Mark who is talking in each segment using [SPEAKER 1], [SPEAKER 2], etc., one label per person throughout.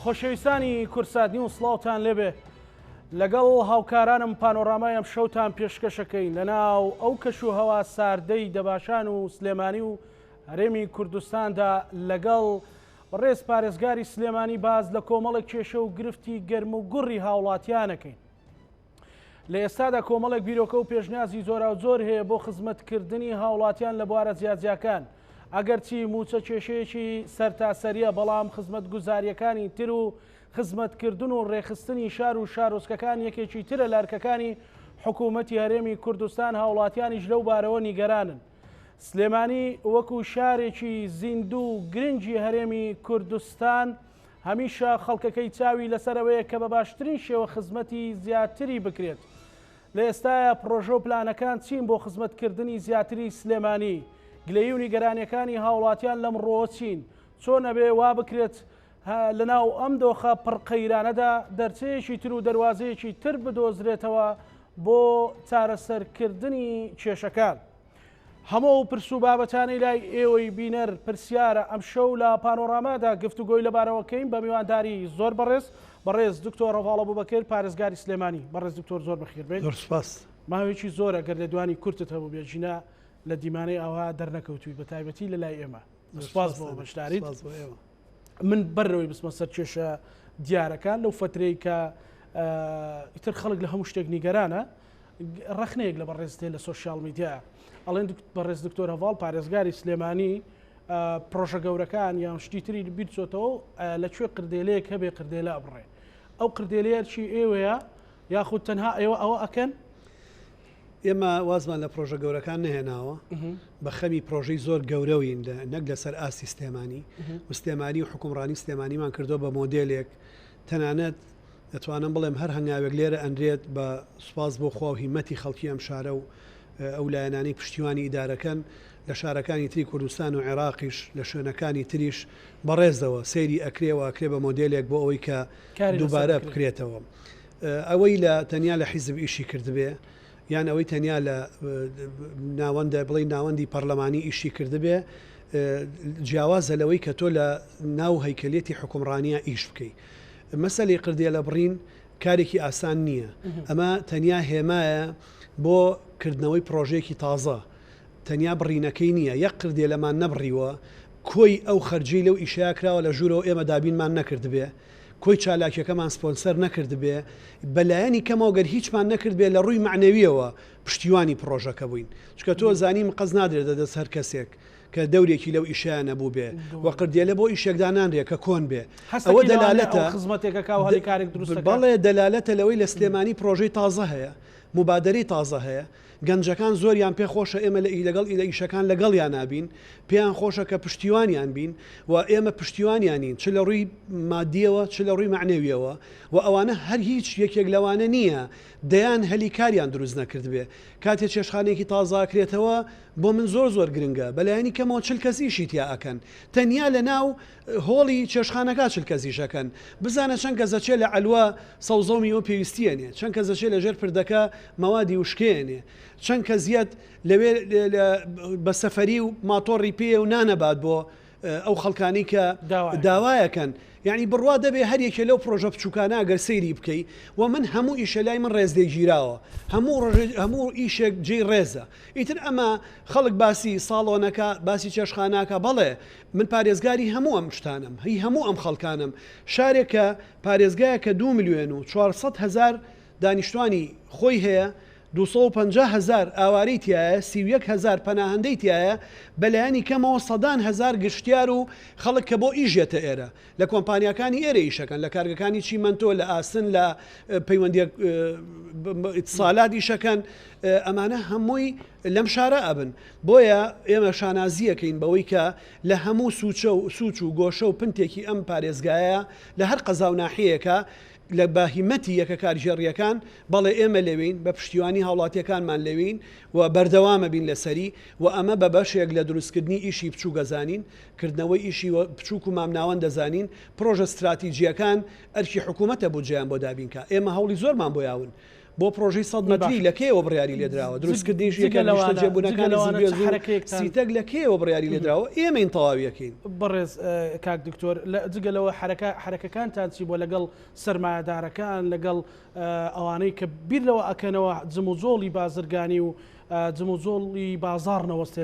[SPEAKER 1] خۆشەویستانی کوردسات نیوز سڵاوتان لێبێ لەگەڵ هاوکارانم پانۆرامای ئەم شەوتان پێشکەشەکەین لەناو ئەو کەش و هەوا ساردەی دەباشان و سلێمانی و هەرێمی کوردستاندا لەگەڵ بەڕێز پارێزگاری سلێمانی باز لە کۆمەڵێک کێشە و گرفتی گەرم و گوڕی هاوڵاتیانەکەین. لە ئێستادا کۆمەڵێک بیرۆکە و پێشنیازی جۆراوجۆر هەیە بۆ خزمەتکردنی هاوڵاتیان لە بوارە جیاجیاکان. ئەگەرچی مووچە کێشەیەکی سەرتاسەرییە، بەڵام خزمەتگوزارییەکانی تر و خزمەتکردن و ڕێکخستنی شار و شارۆچکەکان یەکێکی ترە لە ئەرکەکانی حکوومەتی هەرێمی کوردستان، هاوڵاتیانیش لەو بارەوە نیگەرانن. سلێمانی وەکو شارێکی زیندوو و گرنگی هەرێمی کوردستان، هەمیشە خەڵکەکەی چاوی لەسەر ئەوەیە کە بە باشترین شێوە خزمەتی زیاتری بکرێت. لە ئێستایا پڕۆژە و پلانەکان چین بۆ خزمەتکردنی زیاتری سلێمانی؟ گلەیی و نیگەرانیەکانی هاوڵاتیان لەم ڕووەوە چین؟ چۆن ئەبێ وا بکرێت لەناو ئەم دۆخە پڕ قەیرانەدا دەرچەیەکی تر و دەروازەیەکی تر بدۆزرێتەوە بۆ چارەسەرکردنی کێشەکان؟ هەموو ئەو پرس و بابەتانەی لای ئێوەی بینەر پرسیارە ئەمشەو لە پانۆرامادا گفتوگۆی لەبارەوە کەین بە میوانداری زۆر بەڕێز بەڕێز دکتۆر هەڤاڵ ئەبوبەکر پارێزگاری سلێمانی. بەڕێز دکتۆر زۆر بەخێر بێیت.
[SPEAKER 2] زۆر سوپاس.
[SPEAKER 1] ماوەیەکی زۆرە گەر لێدوانی کورتت هەبوو بێ ژینا لە دیمانەی ئاوها دەرنەکەوتووی بە تایبەتی لە لای ئێمە. سوپاس بۆ بەشداریت.
[SPEAKER 2] سوپاس بۆ ئێوە.
[SPEAKER 1] من بەرەوەی بچمە سەر کێشە دیارەکان لەو فەترەی کە ئیتر خەڵک لە هەموو شتێک نیگەرانە ڕەخنەیەک لە بەڕێزت هەیە لە سۆشیال میدیا ئەڵێن بەڕێز دکتۆر هەڤاڵ پارێزگاری سلێمانی پرۆژە گەورەکان یان شتی تری بیرچۆتەوە لە کوێ قردێلەیەک هەبێ قردێلە ئەبڕێ ئەو قردێلەیە چی ئێوەیە یاخود تەنها ئێوە ئەوە ئەکەن؟
[SPEAKER 2] ئێمە وازمان لە پرۆژە گەورەکان نەهێناوە بە خەمی پرۆژەی زۆر گەورەوین لە نەک لەسەر ئاستی سلێمانی و سلێمانی و حکومڕانی سلێمانیمان کردو بە مۆدێلێک تەنانەت دەتوانم بڵێم هەر هەنگاوێک لێرە ئەنرێت بە سوپاس بۆ خوا و هیمەتی خەڵکی ئەم شارە و ئەو لایەنانەی پشتیوانی ئیدارەکەن لە شارەکانی تری کوردستان و عێراقیش لە شوێنەکانی تریش بەڕێزەوە سەیری ئەکرێ و ئەکرێ بە مۆدێلێک بۆ ئەوەی کە دووبارە بکرێتەوە. ئەوەی لە تەنیا لە حیزب ئیشی کردبێ یان ئەوەی تەنیا لە ناوەندە بڵێی ناوەندی پەرلەمانی ئیشی کردبێ جیاوازە لەوەی کە تۆ لە ناو هەیکەلیەتی حوکمڕانیە ئیش بکەی. مەسەلەی قردێلە بڕین کارێکی ئاسان نییە. ئەمە تەنیا هێمایە بۆ کردنەوەی پڕۆژەیەکی تازە. تەنیا بڕینەکەی نییە. یەک قردێلەمان نەبڕیوە، کۆی ئەو خەرجیەی لەو ئیشەیا کراوە لە ژوورەوە ئێمە دابینمان نەکردبێ، کۆی چالاکیەکەمان سپۆنسەر نەکردبێ، بە لایەنی کەمەوە گەر هیچمان نەکردبێ لە ڕووی مەعنەویەوە پشتیوانی پڕۆژەکە بووین. چونکە تۆ زانی مقەس نادرێتە دەست هەر کەسێک. کە دەورێکی لەو ئیشەیا نەبووبێ و قردێلە بۆ ئیشێک دانانرێ کە کۆن بێ. ئەوە
[SPEAKER 1] هەستەکەی لەوانەیە
[SPEAKER 2] دەلالەتە
[SPEAKER 1] ئەوە خزمەتێک ئەکا و هەلی کارێک دروست ئەکا.
[SPEAKER 2] بەڵێ دەلالەتە لەوەی لە سلێمانی پڕۆژەی تازە هەیە، موبادەرەی تازە هەیە، گەنجەکان زۆریان پێ خۆشە ئێمە لە لەگەڵ لە ئیشەکان لەگەڵیانا بین، پێیان خۆشە کە پشتیوانیان بین و ئێمە پشتیوانیانین چ لە ڕووی مادییەوە چ لە ڕووی مەعنەوییەوە و ئەوانە هەر هیچ یەکێک لەوانە نییە دەیان هەلی کاریان دروست نەکردبێ. کاتێ چێشتخانەیەکی تازە ئەکرێتەوە بۆ من زۆر زۆر گرنگە بەلایەنی کەمەوە 40 کەس ئیشی تیا ئەکەن تەنیا لە ناو هۆڵی چێشتخانەکە 40 کەس ئیش ئەکەن بزانە چەند کەس ئەچێ لە عەلوە سەوزە و میوە پێویستیەنێ چەند کەس ئەچێ لە ژێر پردەکە مەوادی وشکەیەنێ چەند کەس یەت لەوێ بە سەفەری و ماتۆڕی پێیە و نانەبات بۆ ئەو خەڵکانەی کە داوایەکەن یعنی بڕوا دەبێ هەر یەکێ لەو پرۆژە بچووکانە گەر سەیری بکەی و من هەموو ئیشە لای من ڕێزلێگیراوە هەموو هەموو ئیشێک جێی ڕێزە ئیتر ئەمە خەڵک باسی ساڵۆنەکە باسی چێشخاناکە بەڵێ من پارێزگاری هەموو ئەم شتانم هی هەموو ئەم خەڵکانم شارێکە پارێزگایە کە 2 ملیۆن و 400 هزار دانیشتوانی خۆی هەیە 250 هەزار ئاوارەی تیایە، 31 هەزار پەناهەندەی تیایە، بەلایەنی کەمەوە سەدان هەزار گەشتیار و خەڵک کە بۆ ئیش یەتە ئێرە، لە کۆمپانیاکانی ئێرە ئیشەکەن، لە کارگەکانی چیمەنتۆ، لە ئاسن، لە پەیوەندیە ئیتسالات ئیشەکەن، ئەمانە هەمووی لەم شارە ئەبن. بۆیە ئێمە شانازییەکەین بەوەی کە لە هەموو سوچە و سوچ و گۆشە و پنتێکی ئەم پارێزگایە، لە هەر قەزا و ناحیەیەکا، لە بە هیمەتی یەکە کارگێڕییەکان، بەڵێ ئێمە لەوێین، بە پشتیوانی هاوڵاتییەکانمان لەوێین و بەردەوامەبین لەسەری و ئەمە بە بەشێک لە دروستکردنی ئیشی بچووک ئەزانین، کردنەوەی ئیشی بچووک و مامناوەند دەزانین، پڕۆژە ستراتیجییەکان ئەرکی حکوومەتە بودجەیان بۆ دابینکا، ئێمە هەوڵی زۆرمان بۆ یاون. بۆ پرۆژەی 100 مەتری لە کێوە بڕیاری لێدراوە دروستکردنیش یەکە نیشتەجێبوونەکانی زلهێز و سیتەک لە کێوە بڕیاری لێدراوە ئێمەین تەواویەکەین.
[SPEAKER 1] بەڕێز کاک دکتۆر جگە لەوە حەرەکە حەرەکەکانتان چی بووە لەگەڵ سەرمایەدارەکان لەگەڵ ئەوانەی کە بیر لەوە ئەکەنەوە جموجۆڵی بازرگانی و جموجۆڵی بازاڕ نەوەستێ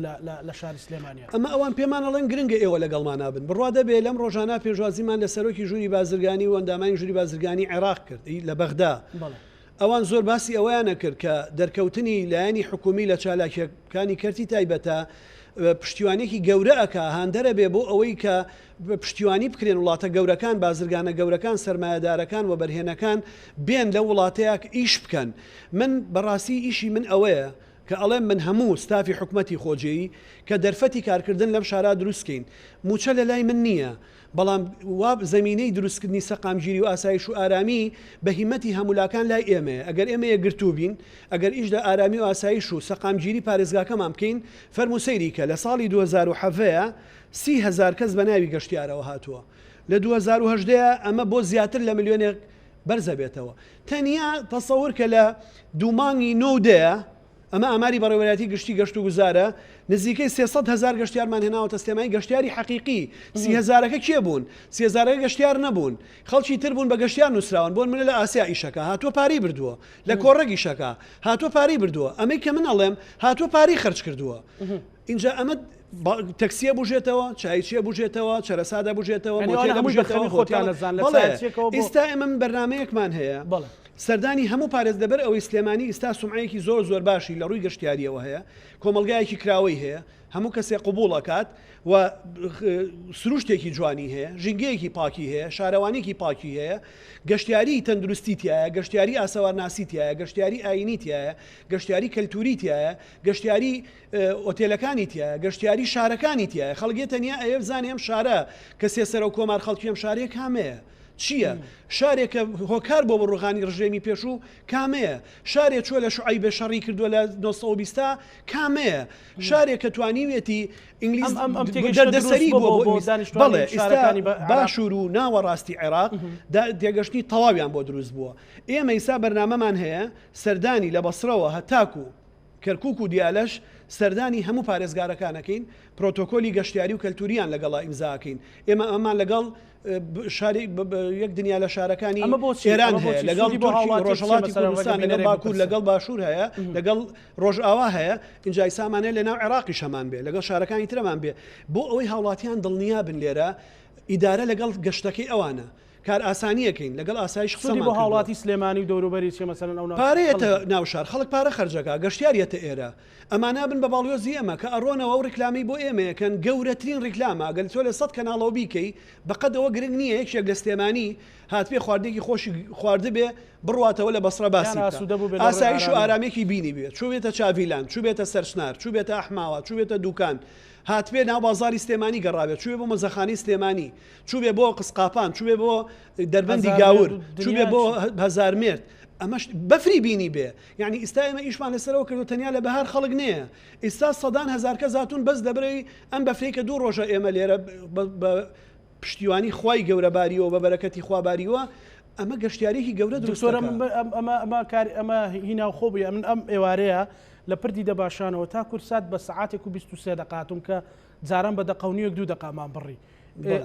[SPEAKER 1] لە شاری سلێمانیا.
[SPEAKER 2] ئەمە ئەوان پێمان ئەڵێن گرنگە ئێوە لەگەڵمانا بن. بڕوا دەبێ لەم ڕۆژانە پێشوازیمان لە سەرۆکی ژووری بازرگانی و ئەندامانی ژووری بازرگانی عێراق کرد لە بەغدا. ئەوان زۆر باسی ئەوەیان ئەکرد کە دەرکەوتنی لایەنی حکوومی لە چالاکییەکانی کەرتی تایبەتە پشتیوانییەکی گەورە ئەکا، هاندەرە بێ بۆ ئەوەی کە پشتیوانی بکرێن وڵاتە گەورەکان، بازرگانە گەورەکان، سەرمایەدارەکان، وەبەرهێنەکان بێن لەو وڵاتەیا ئیش بکەن. من بەڕاستی ئیشی من ئەوەیە کە ئەڵێم من هەموو ستافی حکومەتی خۆجێی کە دەرفەتی کارکردن لەم شارا دروست کەین. مووچە لە لای من نییە، بەڵام وا زەمینەی دروستکردنی سەقامگیری و ئاسایش و ئارامی بە هیمەتی هەموولاکان لای ئێمەیە. ئەگەر ئێمە یەکگرتوو بین، ئەگەر ئیش لە ئارامی و ئاسایش و سەقامگیری پارێزگاکەمان بکەین، فەرموو سەیری کە لە ساڵی 2017 30 کەس بە ناوی گەشتیارەوە هاتووە. لە 2018 ئەمە بۆ زیاتر لە ملیۆنێک بەرزەبێتەوە. تەنیا تەسەور کە لە دوو مانگی نۆ و دەیە، ئەمە ئاماری بەڕێوەبەرایەتی گشتی گەشتوگوزارە، نزیکەی 300 هەزار گەشتیارمان هێناوەتە سلێمانی، گەشتیاری حەقیقی، سی هەزارەکە کێ بوون؟ سی هەزارەکە گەشتیار نەبوون، خەڵکی تر بوون بە گەشتیار نووسراون، بۆ نمونە لە ئاسیا ئیشەکە هاتووە پارەی بردووە، لە کۆڕەک ئیشەکە هاتووە پارەی بردووە، ئەمەی کە من ئەڵێم هاتووە پارەی خەرج کردووە. ئینجا ئەمە تەکسیە بژێتەوە، چایچیە بژێتەوە، چەرەسادە بژێتەوە، مۆتێلە بژێتەوە، هۆتێڵە. بەڵێ ئیستا ئێمە من بەرنامەیەکمان هەیە سەردانی هەموو پارێز لەبەر ئەوەی سلێمانی ئیستا سومعەیەکی زۆر زۆر باشی لە ڕووی گەشتیاریەوە هەیە، کۆمەڵگایەکی کراوەی هەیە، هەموو کەسێک قبوڵ ئەکات و سروشتێکی جوانی هەیە، ژینگەیەکی پاکی هەیە، شارەوانیەکی پاکی هەیە، گەشتیاری تەندروستی تایە، گەشتیاری ئاسەوارناسی تایە، گەشتیاری ئاینی تایە، گەشتیاری کەلتوری تایە، گەشتیاری ئۆتێلەکانی تیایە، گەشتیاری شارەکانی تیایە، خەڵک یە تەنیا ئەیە بزانێ ئەم شارە کە سێ سەرۆک کۆمار خەڵکی ئەم شارەیە کامەیە؟ چییە؟ شارێک کە هۆکار بۆ بە ڕووخانی ڕژێمی پێشوو کامەیە؟ شارێ چووە لە شوعەیبە شەڕی کردووە لە 920 تا کامەیە؟ شارێک کە توانیویەتی ئینگلیز
[SPEAKER 1] ئەم ئەم تێگەیشتنە دروست
[SPEAKER 2] دەردەسەری
[SPEAKER 1] بووە
[SPEAKER 2] بووە
[SPEAKER 1] بۆ
[SPEAKER 2] بۆ ئینگلیز
[SPEAKER 1] دانیشتوانی
[SPEAKER 2] بەڵێ ئیستا
[SPEAKER 1] شارەکانی بە عێراق؟
[SPEAKER 2] باشوور و ناوەڕاستی عێراق دا تێگەشتنی تەواویان بۆ دروست بووە. ئێمە ئیستا بەرنامەمان هەیە سەردانی لە بەسرەوە هەتاکوو کەرکوک و دیالەش سەردانی هەموو پارێزگارەکان ئەکەین، پرۆتۆکۆلی گەشتیاری و کەلتوریان لەگەڵا ئیمزا ئەکەین. ئێمە ئەمەمان لەگەڵ شاری یەک دنیا لە شارەکانی
[SPEAKER 1] ئەمە بۆچی؟
[SPEAKER 2] ئێران
[SPEAKER 1] ئەمە
[SPEAKER 2] هەیە،
[SPEAKER 1] بۆچی؟
[SPEAKER 2] لەگەڵ
[SPEAKER 1] سوودی بۆ
[SPEAKER 2] تورکی
[SPEAKER 1] هاوڵاتییەک چییە
[SPEAKER 2] ڕۆژهەڵاتی
[SPEAKER 1] مەسەلەن ڕێگە
[SPEAKER 2] کوردستان، لەگەڵ
[SPEAKER 1] بینەرێک
[SPEAKER 2] باکوور،
[SPEAKER 1] بپرسێ؟
[SPEAKER 2] لەگەڵ باشوور هەیە، لەگەڵ ڕۆژئاوا هەیە، ئینجا ئیستا ئەمانەیە لەناو عێراقیش هەمان بێ، لەگەڵ شارەکانی ترەمان بێ، بۆ ئەوەی هاوڵاتیان دڵنیا بن لێرە ئیدارە لەگەڵ گەشتەکەی ئەوانە. کارئاسانیەکەین لەگەڵ ئاسایش
[SPEAKER 1] سودی
[SPEAKER 2] قسەمان
[SPEAKER 1] بۆ
[SPEAKER 2] کردووە.
[SPEAKER 1] هاوڵاتی سلێمانی و دەوروبەری چیە مەسەلەن ئەو ناوچە
[SPEAKER 2] پارە یەتە
[SPEAKER 1] خەڵک.
[SPEAKER 2] ناو شار خەڵک پارە خەرجەکا گەشتیار یەتە ئێرە ئەمانە ئەبن بە باڵیۆزی ئێمە کە ئەڕۆنەوە ئەو ڕیکلامەی بۆ ئێمە یەکەن گەورەترین ڕیکلامە ئەگەر تۆ لە سەد کەناڵەوە بیکەی بەقەد ئەوە گرنگ نیە یەکێک لە سلێمانی هاتبێ خواردنێکی خۆشی خواردبێ بڕواتەوە لە بەسڕە
[SPEAKER 1] یان
[SPEAKER 2] باسی بکا
[SPEAKER 1] ئاسودە بووبێ لە ڕووی
[SPEAKER 2] ئاسایش و
[SPEAKER 1] ئارامیەوە.
[SPEAKER 2] ئارامیەکی بینیبێ چووبێتە چاڤیلاند چووبێتە سەرچنار چووبێتە ئەحماوا چووبێتە دوکان هاتبێ ناو بازاڕی سلێمانی گەڕابێ چووبێ بۆ مۆزەخانەی سلێمانی چووبێ بۆ قزقاپان، چووبێ بۆ دەربەندی گاور، چووبێ بۆ هەزارمێرد، ئەمەش بەفری بینی بێ. یعنی ئیستا ئێمە ئیشمان لەسەرەوە کردو تەنیا لە بەهار خەڵک نەیە. ئیستا سەدان هەزار کەس هاتوون بەس لەبەرەی ئەم بەفرەی کە دوو ڕۆژە ئێمە لێرە بە پشتیوانی خوای گەورە باریوە بە بەرەکەتی خوا باریوە ئەمە گەشتیارێکی گەورە دروست
[SPEAKER 1] دکتۆرە من ئەمە ئەمە کار ئەمە هی ناوخۆ بووی ئەمن ئەم ئێوارەیە لە پردی دەباشانەوە تا کورسات بە سەعاتێک و 23 دەقە هاتووم کە جاران بە دەقە و نیوێک دوو دەقەمان بڕی.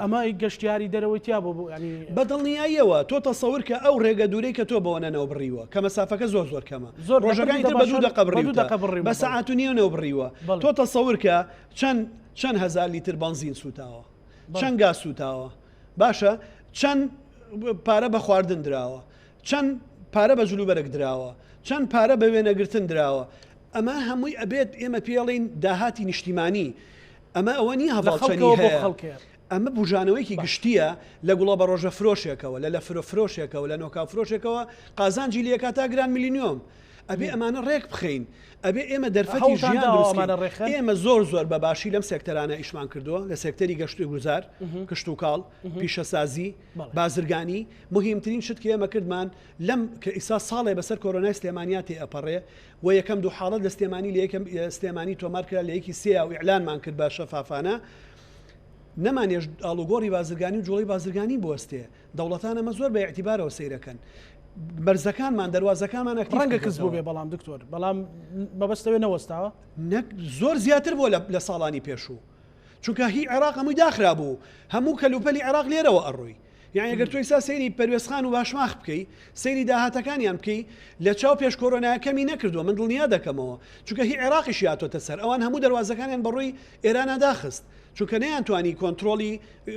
[SPEAKER 1] ئەمە گەشتیاری دەرەوەی تیا بۆ بوو ینی.
[SPEAKER 2] بە دڵنیاییەوە تۆ تەسەور کە ئەو ڕێگە دوورەی کە تۆ بەوە نەنەوە بڕیوە کە مەسافەکە زۆر زۆر کەمە
[SPEAKER 1] زۆر لە
[SPEAKER 2] ڕۆژەکانی
[SPEAKER 1] پردی
[SPEAKER 2] تر بە دوو
[SPEAKER 1] دەباشان
[SPEAKER 2] دەقە
[SPEAKER 1] بە دوو
[SPEAKER 2] بڕیوتە
[SPEAKER 1] دەقە بڕیومە
[SPEAKER 2] بە
[SPEAKER 1] بەڵێ
[SPEAKER 2] سەعات و نیو نەوە بڕیوە
[SPEAKER 1] بەڵێ.
[SPEAKER 2] تۆ تەسەور کە چەند چەند هەزار لیتر بەنزین سووتاوە
[SPEAKER 1] بەڵێ.
[SPEAKER 2] چەند گاز سووتاوە باشە چەند پارە بە خواردن دراوە چەند پارە بە جلوبەرگ دراوە چەند پارە بە وێنەگرتن دراوە ئەمە هەمووی ئەبێت ئێمە پێڵین داهاتی نیشتیمانی ئەمە ئەوە نییە
[SPEAKER 1] لە
[SPEAKER 2] هەڤاڵ چەنی
[SPEAKER 1] خەڵکەوە بۆ
[SPEAKER 2] هەیە.
[SPEAKER 1] خەڵکێ.
[SPEAKER 2] ئەمە بوژانەوەیەکی
[SPEAKER 1] باش.
[SPEAKER 2] گشتییە لە گوڵەبەڕۆژە فرۆشێکەوە، لە لەفرۆ فرۆشێکەوە، لە نۆکاو فرۆشێکەوە قازانجی لێ ئەکا تا گران ملینیۆم. ئەبێ ئەمانە ڕێک بخەین. ئەبێ ئێمە دەرفەتی
[SPEAKER 1] هەوڵتان
[SPEAKER 2] ژیان
[SPEAKER 1] داوە
[SPEAKER 2] دروست کەین.
[SPEAKER 1] ئەمانە ڕێکخەن؟
[SPEAKER 2] ئێمە زۆر زۆر بە باشی لەم سێکتەرانە ئیشمان کردووە، لە سێکتەری گەشتوگوزار، کشتوکاڵ، پیشەسازی،
[SPEAKER 1] بەڵێ.
[SPEAKER 2] بازرگانی. موهیمترین شت کە ئێمە کردمان لەم کە ئیستا ساڵێ بەسەر کۆرۆنای سلێمانیا تێ ئەپەڕێ، و یەکەم دوو حاڵەت لە سلێمانی لە یەکەم سلێمانی تۆمار کرا لە یەکی سێیا و ئیعلانمان کرد بە شەفافانە نەمانێشت ئاڵوگۆڕی بازرگانی و جوڵەی بازرگانی بوەستێ دەوڵەتان ئەمە زۆر بە ئیعتیبارەوە سەیرەکەن. مەرزەکانمان دەروازەکانمان ئەکتیڤ
[SPEAKER 1] ڕەنگە کز
[SPEAKER 2] کردۆتەوە.
[SPEAKER 1] بووبێ بەڵام دکتۆر بەڵام مەبەستەوێ نەوەستاوە؟
[SPEAKER 2] نەک زۆر زیاتر بووە لە ساڵانی پێشوو چونکە هی عێراق هەمووی داخرابوو هەموو کەلوپەلی عێراق لێرەوە ئەڕۆی یعنی ئەگەر تۆ ئیستا سەیری پەروێزخان و باشماخ بکەی سەیری داهاتەکانیان بکەی لە چاو پێش کۆرۆنایە کەمی نەکردووە من دڵنیا دەکەمەوە چونکە هی عێراقیش هاتۆتە سەر ئەوان هەموو دەروازەکانیان بەڕووی ئێرانا داخست چونکە نەیانتوانی کۆنترۆڵی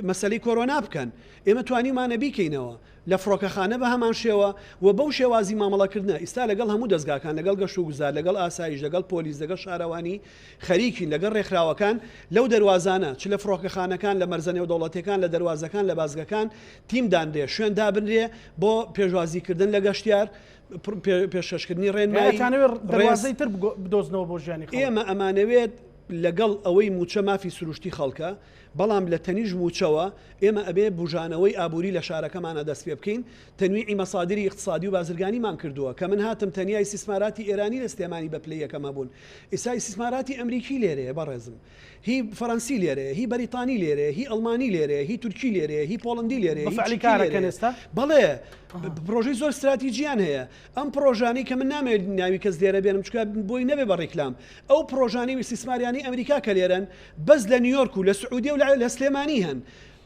[SPEAKER 2] مەسەلەی کۆرۆنا بکەن ئێمە توانیومانە بیکەینەوە لە فڕۆکەخانە بە هەمان شێوە و بەو شێوازی مامەڵەکردنە ئیستا لەگەڵ هەموو دەزگاکان لەگەڵ گەشتوگوزار لەگەڵ ئاسایش لەگەڵ پۆلیس لەگەڵ شارەوانی خەریکین لەگەڵ ڕێکخراوەکان لەو دەروازانە چ لە فڕۆکەخانەکان لە مەرزە نێودەوڵەتیەکان لە دەروازەکان لە بازگەکان تیم دانرێ شوێن دابنرێ بۆ پێشوازیکردن لە گەشتیار پێشکەشکردنی ڕێنمایی
[SPEAKER 1] ئەتانەوێت دەروازەی تر بدۆزنەوە بۆ ژیانی خەڵک؟
[SPEAKER 2] ئێمە ئەمانەوێت لەگەڵ ئەوەی مووچە مافی سروشتی خەڵکە، بەڵام لە تەنیشت مووچەوە ئێمە ئەبێ بوژانەوەی ئابووری لە شارەکەمانا دەست پێ بکەین، تەنویعی مەسادری ئیقتسادی و بازرگانیمان کردووە، کە من هاتم تەنیا ئیستیسماراتی ئێرانی لە سلێمانی بە پلەی یەکەم هەبوون، ئیستا ئیستیسماراتی ئەمریکی لێرەیە بەڕێزم، هی فەرەنسی لێرەیە، هی بەریتانی لێرەیە، هی ئەڵمانی لێرەیە، هی تورکی لێرەیە، هی پۆڵندی لێرەیە،
[SPEAKER 1] بە
[SPEAKER 2] هی
[SPEAKER 1] فعلی
[SPEAKER 2] چیکی
[SPEAKER 1] کارەکەن
[SPEAKER 2] لێرەیە.
[SPEAKER 1] ئێستا؟
[SPEAKER 2] بەڵێ، پرۆژەی زۆر ستراتیجیان هەیە. ئەم پرۆژانەی کە من نامەوێت ناوی کەس لێرە بێنم چونکە بۆی نەبێ بە ڕیکلام، ئەو پرۆژانەی و ئیستیسماریانەی ئەمریکا کە لێرەن بەس لە نیویۆرک و لە سعودیە و لە سلێمانی هەن،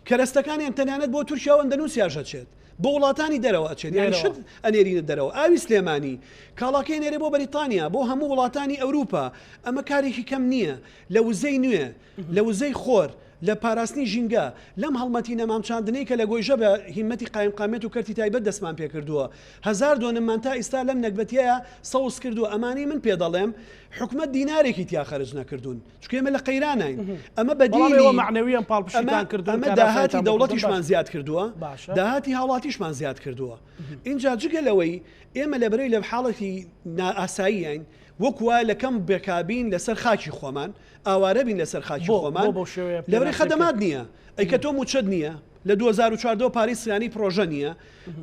[SPEAKER 2] کەرەستەکانیان تەنانەت بۆ تورکیا و ئەندەنوسیاش ئەچێت، بۆ وڵاتانی دەرەوە ئەچێت، یانی شت ئەنێرینە دەرەوە، ئاوی سلێمانی کاڵاکەی ئەنێرێ بۆ بەریتانیا، بۆ هەموو وڵاتانی ئەوروپا، ئەمە کارێکی کەم نییە لە وزەی نوێ، لە وزەی خۆر، لە پاراستنی ژینگە، لەم هەڵمەتی نەمام چاندنەی کە لە گۆیژە بە هیممەتی قایمقامیەت و کەرتی تایبەت دەستمان پێکردووە، هەزار دۆنممان تا ئیستا لەم نەگبەتیەیا سەوز کردووە، ئەمانەی من پێ دەڵێم حکومەت دینارێکی تیا خەرج نەکردوون، چونکە ئێمە لە قەیراناین، ئەمە
[SPEAKER 1] بەڵام ئێوە
[SPEAKER 2] بەدیلی
[SPEAKER 1] مەعنەویەن
[SPEAKER 2] ئەمە
[SPEAKER 1] پاڵپشتیتان کردوون،
[SPEAKER 2] ئەمە
[SPEAKER 1] کارئاسانیتان
[SPEAKER 2] داهاتی
[SPEAKER 1] بۆ کردوون،
[SPEAKER 2] دەوڵەتیشمان
[SPEAKER 1] باشە.
[SPEAKER 2] زیاد کردووە،
[SPEAKER 1] باشە.
[SPEAKER 2] داهاتی هاوڵاتیشمان زیاد کردووە. ئینجا جگە لەوەی ئێمە لەبەرەی لە حاڵەتی نائاساییاین، وەکو وایە لە کەمپ بێکابین لەسەر خاکی خۆمان، ئاوارە بین لەسەر خاکی
[SPEAKER 1] بۆ؟
[SPEAKER 2] خۆمان
[SPEAKER 1] بۆ بەو شێوەیە
[SPEAKER 2] لەبەرئ
[SPEAKER 1] پێناسەی
[SPEAKER 2] خەدەمات
[SPEAKER 1] کرد؟
[SPEAKER 2] نییە ئەی کە تۆ موچەت نییە لە 2014 پارەی سیانەی پرۆژە نییە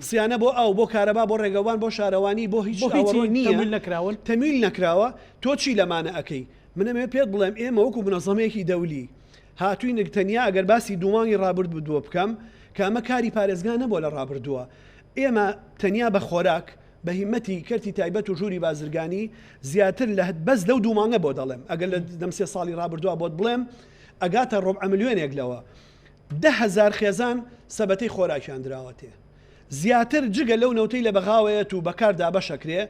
[SPEAKER 2] سیانە بۆ ئاو بۆ کارەبا بۆ ڕێگەوبان بۆ شارەوانی بۆ هیچ
[SPEAKER 1] بۆ هیچی
[SPEAKER 2] ئاوەڕۆ نییە
[SPEAKER 1] تەمویل نەکراون؟
[SPEAKER 2] تەمویل نەکراوە تۆ چی لەمانە ئەکەی من ئەمەوێ پێت بڵێم ئێمە وەکو منەزەمەیەکی دەولی هاتوین تەنیا ئەگەر باسی دوو مانگی ڕابردووە بکەم کە ئەمە کاری پارێزگا نەبووە لە ڕابردووە ئێمە تەنیا بە خۆراک بە هیمەتی کەرتی تایبەت و ژووری بازرگانی زیاتر لە بەس لەو دوو مانگە بۆ دەڵێم ئەگەر لە دەم سێ ساڵی ڕابردووە بۆت بڵێم ئەگاتە ڕۆبعە ملیۆنێک لەوە 10هزار خێزان سەبەتەی خۆراکیان دراوەتێ زیاتر جگە لەو نەوتەی لە بەغاوەیەت و بەکار دابەشەکرێ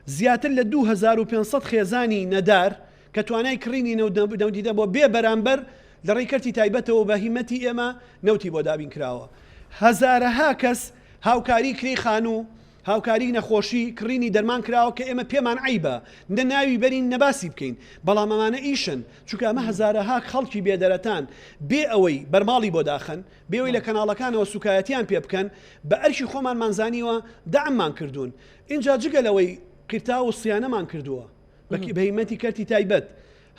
[SPEAKER 2] زیاتر لە 2500 خێزانی نەدار کە توانای کڕینی نەوتی نەبووە بێ بەرامبەر لە ڕێی کەرتی تایبەتەوە بە هیمەتی ئێمە نەوتی بۆ دابین کراوە هەزارەها کەس هاوکاری کرێی خانوو، هاوکاری نەخۆشی، کڕینی دەرمان کراوە کە ئێمە پێمان عەیبە نە ناوی بەرین نە باسی بکەین، بەڵام ئەمانە ئیشن، چونکە ئەمە هەزارەها خەڵکی بێدەرەتان بێ ئەوەی بەرماڵی بۆ داخەن، بێ ئەوەی لە کەناڵەکانەوە سوکایەتیان پێ بکەن، بە ئەرکی خۆمانمان زانیوە دەعممان کردوون. ئینجا جگە لەوەی قیرتاو و سیانەمان کردووە بە هیمەتی کەرتی تایبەت،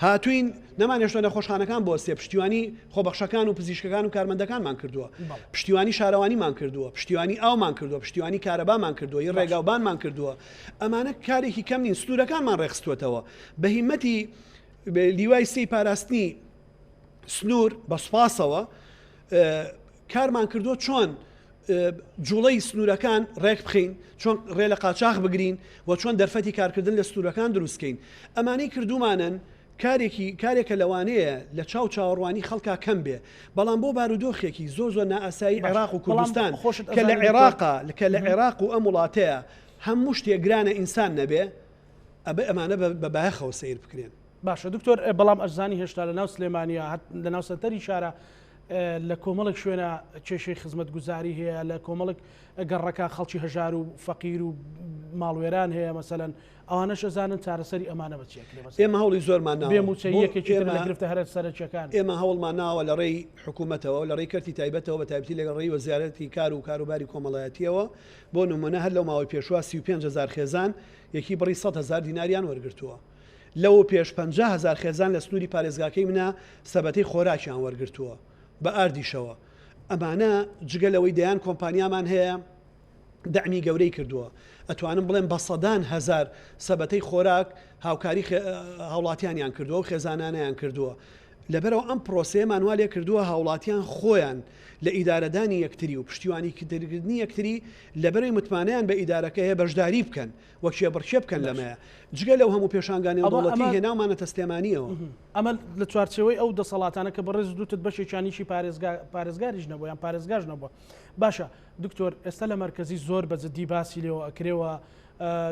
[SPEAKER 2] هاتووین نەمانهێشتووە نەخۆشخانەکان بوەستێ، پشتیوانی خۆبەخشەکان و پزیشکەکان و کارمەندەکانمان کردووە، پشتیوانی شارەوانیمان کردووە، پشتیوانی ئاومان کردووە، پشتیوانی کارەبامان کردووە، هی ڕێگاوبانمان کردووە، ئەمانە کارێکی کەم نین، سنوورەکانمان ڕێکخستووەتەوە بە هیمەتی لیوای سێی پاراستنی سنوور بە سوپاسەوە کارمان کردووە چۆن جوڵەی سنوورەکان ڕێک بخەین، چۆن ڕێ لە قاچاخ بگرین و چۆن دەرفەتی کارکردن لە سنوورەکان دروست کەین. ئەمانەی کردوومانن کارێکی کارێکە لەوانەیە لە چاو چاوەڕوانی خەڵکا کەم بێ، بەڵام بۆ بارودۆخێکی زۆر زۆر نائاسایی
[SPEAKER 1] باشە
[SPEAKER 2] عێراق و
[SPEAKER 1] بەڵام
[SPEAKER 2] کوردستان
[SPEAKER 1] خۆشت
[SPEAKER 2] کە لە
[SPEAKER 1] ئەزانی دکتۆر
[SPEAKER 2] عێراقا کە لە عێراق و ئەم وڵاتەیە هەموو شتێک گرانە ئینسان نەبێ ئەبێ ئەمانە بە بایەخەوە سەیر بکرێن.
[SPEAKER 1] باشە دکتۆر بەڵام ئەشزانی هێشتا لە ناو سلێمانیا لە ناو سەنتەری شارە لە کۆمەڵێک شوێنە کێشەی خزمەتگوزاری هەیە لە کۆمەڵێک گەڕەکە خەڵکی هەژار و فەقیر و ماڵوێران هەیە مەسەلەن ئەوانەش ئەزانن چارەسەری ئەمانە بە چی ئەکرێ مەسەلەن
[SPEAKER 2] ئێمە هەوڵی زۆرمان ناوە
[SPEAKER 1] بێ مووچەیی
[SPEAKER 2] بۆ
[SPEAKER 1] یەکێکی ترە لە
[SPEAKER 2] ئێمە
[SPEAKER 1] گرفتە هەرە سەرەکییەکان.
[SPEAKER 2] ئێمە هەوڵمان ناوە لە ڕێی حکوومەتەوە لە ڕێی کەرتی تایبەتەوە بە تایبەتی لەگەڵ ڕێی وەزارەتی کار و کاروباری کۆمەڵایەتییەوە بۆ نموونە هەر لەو ماوەی پێشووە 35 هەزار خێزان یەکی بڕی 100 هەزار دیناریان وەرگرتووە لەوە پێش 50 هەزار خێزان لە سنووری پارێزگاکەی منە سەبەتەی خۆراکیان وەرگرتووە بە ئاردیشەوە. ئەمانە جگە لەوەی دەیان کۆمپانیامان هەیە دەعمی گەورەی کردووە. ئەتوانم بڵێم بە سەدان هەزار سەبەتەی خۆراک هاوکاری هاوڵاتیانیان کردووە و خێزانانیان کردووە. لەبەرئەوە ئەم پرۆسەیەمان وا لێکردووە هاوڵاتیان خۆیان لە ئیدارەدانی یەکتری و پشتیوانیکردنی یەکتری لەبەرەی متمانەیان بە ئیدارەکە هەیە بەشداری بکەن و کێبڕکێ بکەن لەمەیە. جگە لەو هەموو پێشانگا نێودەوڵەتی هێناومانەتە سلێمانییەوە.
[SPEAKER 1] ئەمە لە چوارچێوەی ئەو دەسەڵاتانە کە بەڕێزت وتت بەشێکیان هیچی پارێزگا پارێزگاریش نەبووە یان پارێزگاش نەبووە. باشە دکتۆر ئێستا لە مەرکەزی زۆر بە جدی باسی لێوە ئەکرێ و